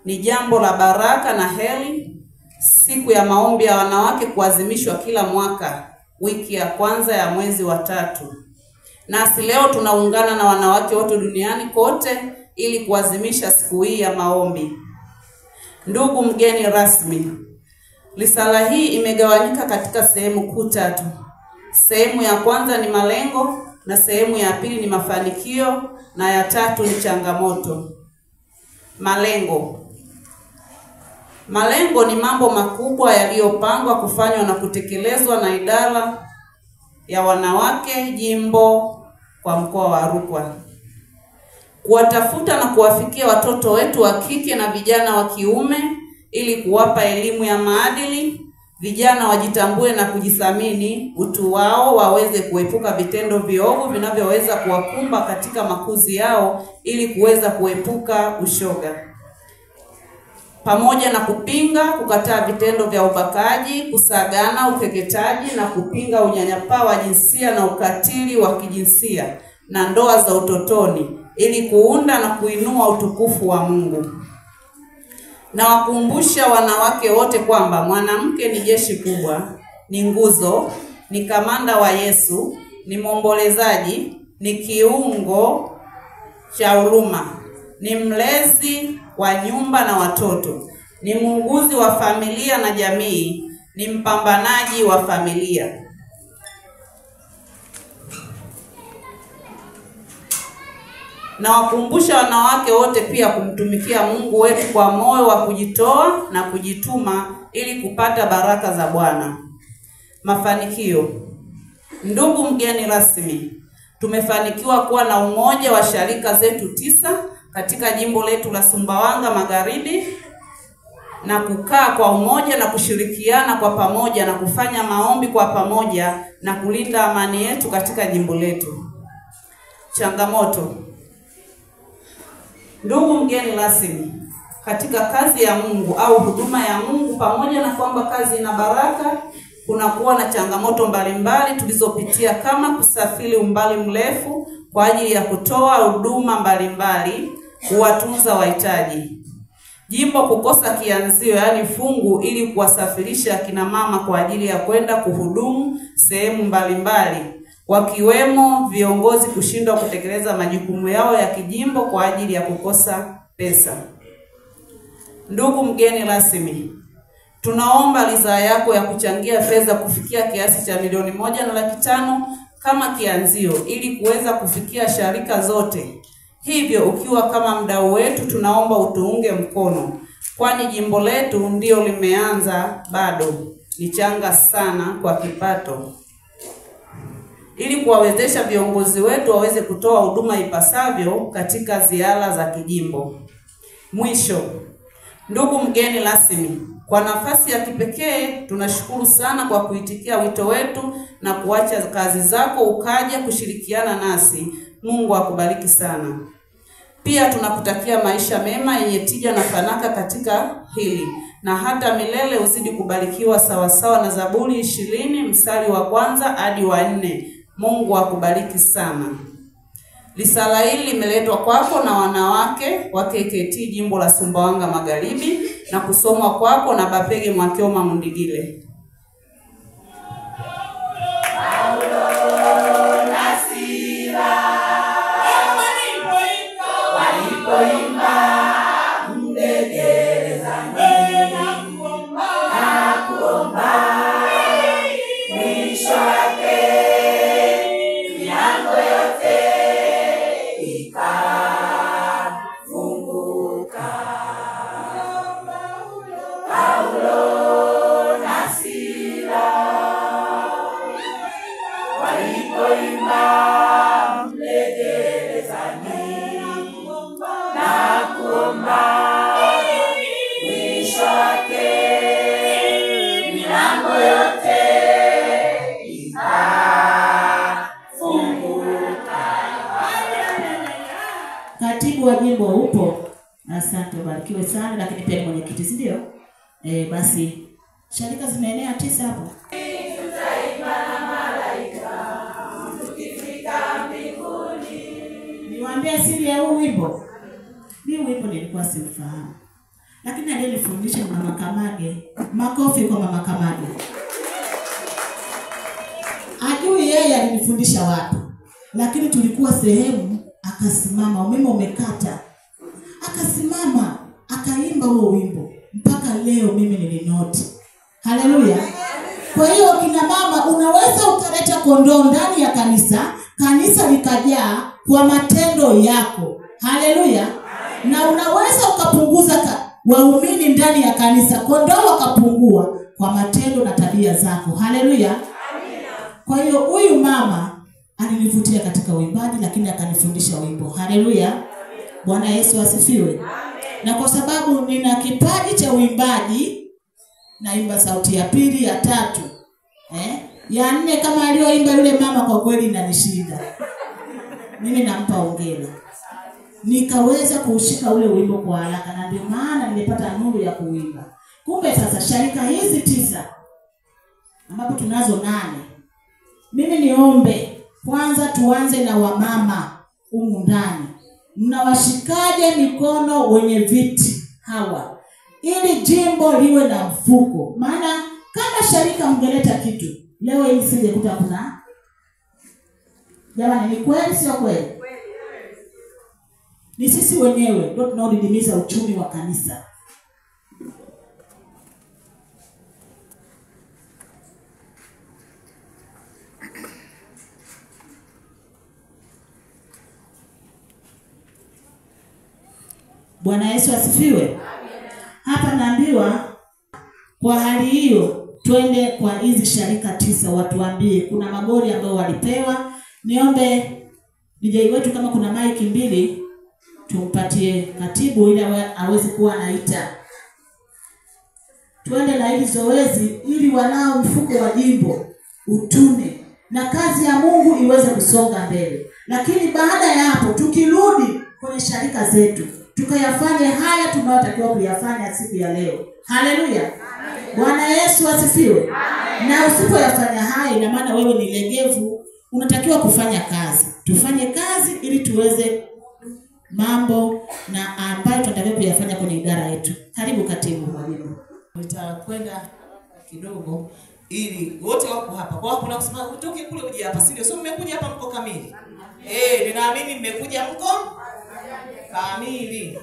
L: Ni jambo la baraka na heri siku ya maombi ya wanawake kuadhimishwa kila mwaka wiki ya kwanza ya mwezi wa 3. Nasi leo tunaungana na wanawake wote duniani kote ili kuadhimisha siku hii ya maombi. Ndugu mgeni rasmi, risala hii imegawanyika katika sehemu kuu 3. Sehemu ya kwanza ni malengo, na sehemu ya pili ni mafanikio, na ya tatu ni changamoto. Malengo. Malengo ni mambo makubwa yaliyopangwa kufanywa na kutekelezwa na idara ya wanawake jimbo kwa mkoa wa Rukwa. Kuwatafuta na kuwafikia watoto wetu wa kike na vijana wa kiume ili kuwapa elimu ya maadili, vijana wajitambue na kujithamini utu wao, waweze kuepuka vitendo viovu vinavyoweza kuwakumba katika makuzi yao ili kuweza kuepuka ushoga. Pamoja na kupinga, kukataa vitendo vya ubakaji, kusagana, ukeketaji na kupinga unyanyapaa wa jinsia na ukatili wa kijinsia na ndoa za utotoni ili kuunda na kuinua utukufu wa Mungu. Na wakumbusha wanawake wote kwamba mwanamke ni jeshi kubwa, ni nguzo, ni kamanda wa Yesu, ni mwombolezaji, ni kiungo cha huruma, ni mlezi wa nyumba na watoto, ni muuguzi wa familia na jamii, ni mpambanaji wa familia. Na wakumbusha wanawake wote pia kumtumikia Mungu wetu kwa moyo wa kujitoa na kujituma ili kupata baraka za Bwana. Mafanikio. Ndugu mgeni rasmi, tumefanikiwa kuwa na umoja wa sharika zetu 9 katika jimbo letu la Sumbawanga Magharibi na kukaa kwa umoja na kushirikiana kwa pamoja na kufanya maombi kwa pamoja na kulinda amani yetu katika jimbo letu. Changamoto. Ndugu mgeni rasmi, katika kazi ya Mungu au huduma ya Mungu, pamoja na kwamba kazi ina baraka, kuna kuwa na changamoto mbalimbali tulizopitia kama kusafiri umbali mrefu kwa ajili ya kutoa huduma mbalimbali, kuwatunza wahitaji. Jimbo kukosa kianzio, yaani fungu, ili kuwasafirisha akina mama kwa ajili ya kwenda kuhudumu sehemu mbalimbali, wakiwemo viongozi kushindwa kutekeleza majukumu yao ya kijimbo kwa ajili ya kukosa pesa. Ndugu mgeni rasmi, tunaomba ridhaa yako ya kuchangia fedha kufikia kiasi cha 1,500,000 kama kianzio ili kuweza kufikia sharika zote. Hivyo ukiwa kama mdau wetu, tunaomba utuunge mkono, kwani jimbo letu ndio limeanza, bado ni changa sana kwa kipato, ili kuwawezesha viongozi wetu waweze kutoa huduma ipasavyo katika ziara za kijimbo. Mwisho, ndugu mgeni rasmi, kwa nafasi ya kipekee tunashukuru sana kwa kuitikia wito wetu na kuacha kazi zako ukaja kushirikiana nasi. Mungu akubariki sana. Pia tunakutakia maisha mema yenye tija na fanaka katika hili, na hata milele uzidi kubarikiwa sawasawa na Zaburi 20 mstari wa 1 hadi wa 4. Mungu akubariki sana. Risala hili limeletwa kwako na wanawake wa KKT Jimbo la Sumbawanga Magharibi na kusomwa kwako na Bapege Mwakyoma Mundigile.
C: Paulo na
M: Katibu wa jimbo upo? Asante, ubarikiwe sana, lakini pia ni mwenyekiti, si ndio? Basi sharika zimeenea 9 hapo.
C: Tutaimba na malaika tukifika mbinguni.
M: Niwaambie siri ya huu wimbo. Mimi wimbo nilikuwa simfahamu, lakini aliyenifundisha ni Mama Kamage. Makofi kwa Mama Kamage. Ajui yeye alinifundisha wapi, lakini tulikuwa sehemu, akasimama, umeme umekata, akasimama akaimba huo wimbo mpaka leo mimi nilinoti. Haleluya. Kwa hiyo kina mama, unaweza ukaleta kondoo ndani ya kanisa, kanisa likajaa kwa matendo yako. Haleluya. Na unaweza ukapunguza waumini ndani ya kanisa, kondoo wakapungua kwa matendo na tabia zako. Haleluya. Kwa hiyo huyu mama alinivutia katika uimbaji, lakini akanifundisha wimbo. Haleluya. Bwana Yesu asifiwe. Na kwa sababu nina kipaji cha uimbaji, naimba sauti ya pili, ya tatu, ya nne kama aliyoimba yule mama, kwa kweli inanishinda. Mimi nampa hongera. Nikaweza kuushika ule wimbo kwa haraka, na ndio maana nimepata nuru ya kuimba. Kumbe sasa sharika hizi 9 ambapo tunazo 8, mimi niombe kwanza tuanze na wamama humu ndani. Mnawashikaje mikono wenye viti hawa ili jimbo liwe na mfuko? Maana kama sharika mngeleta kitu leo hii singekuta kuna. Jamani, ni kweli sio kweli? Ni sisi wenyewe ndio tunaodidimiza uchumi wa kanisa. Bwana Yesu asifiwe. Hapa naambiwa kwa hali hiyo twende kwa hizi sharika 9 watuambie kuna magori ambayo walipewa. Niombe DJ wetu kama kuna mic 2 tumpatie katibu ili aweze kuwa anaita. Twende na hili zoezi ili wanao mfuko wa jimbo utune na kazi ya Mungu iweze kusonga mbele. Lakini baada ya hapo tukirudi kwenye sharika zetu tukayafanye haya tunayotakiwa kuyafanya siku ya leo. Haleluya. Bwana Yesu asifiwe. Na usipoyafanya haya, ina maana wewe ni legevu, unatakiwa kufanya kazi. Tufanye kazi ili tuweze mambo na ambayo tunatakiwa kuyafanya kwenye idara yetu. Karibu katibu wa jimbo.
I: Nitakwenda kidogo ili wote wako hapa. Kwa kuna kusema utoke kule uje hapa, si ndio? So mmekuja hapa mko kamili. Ninaamini mmekuja mko kamili.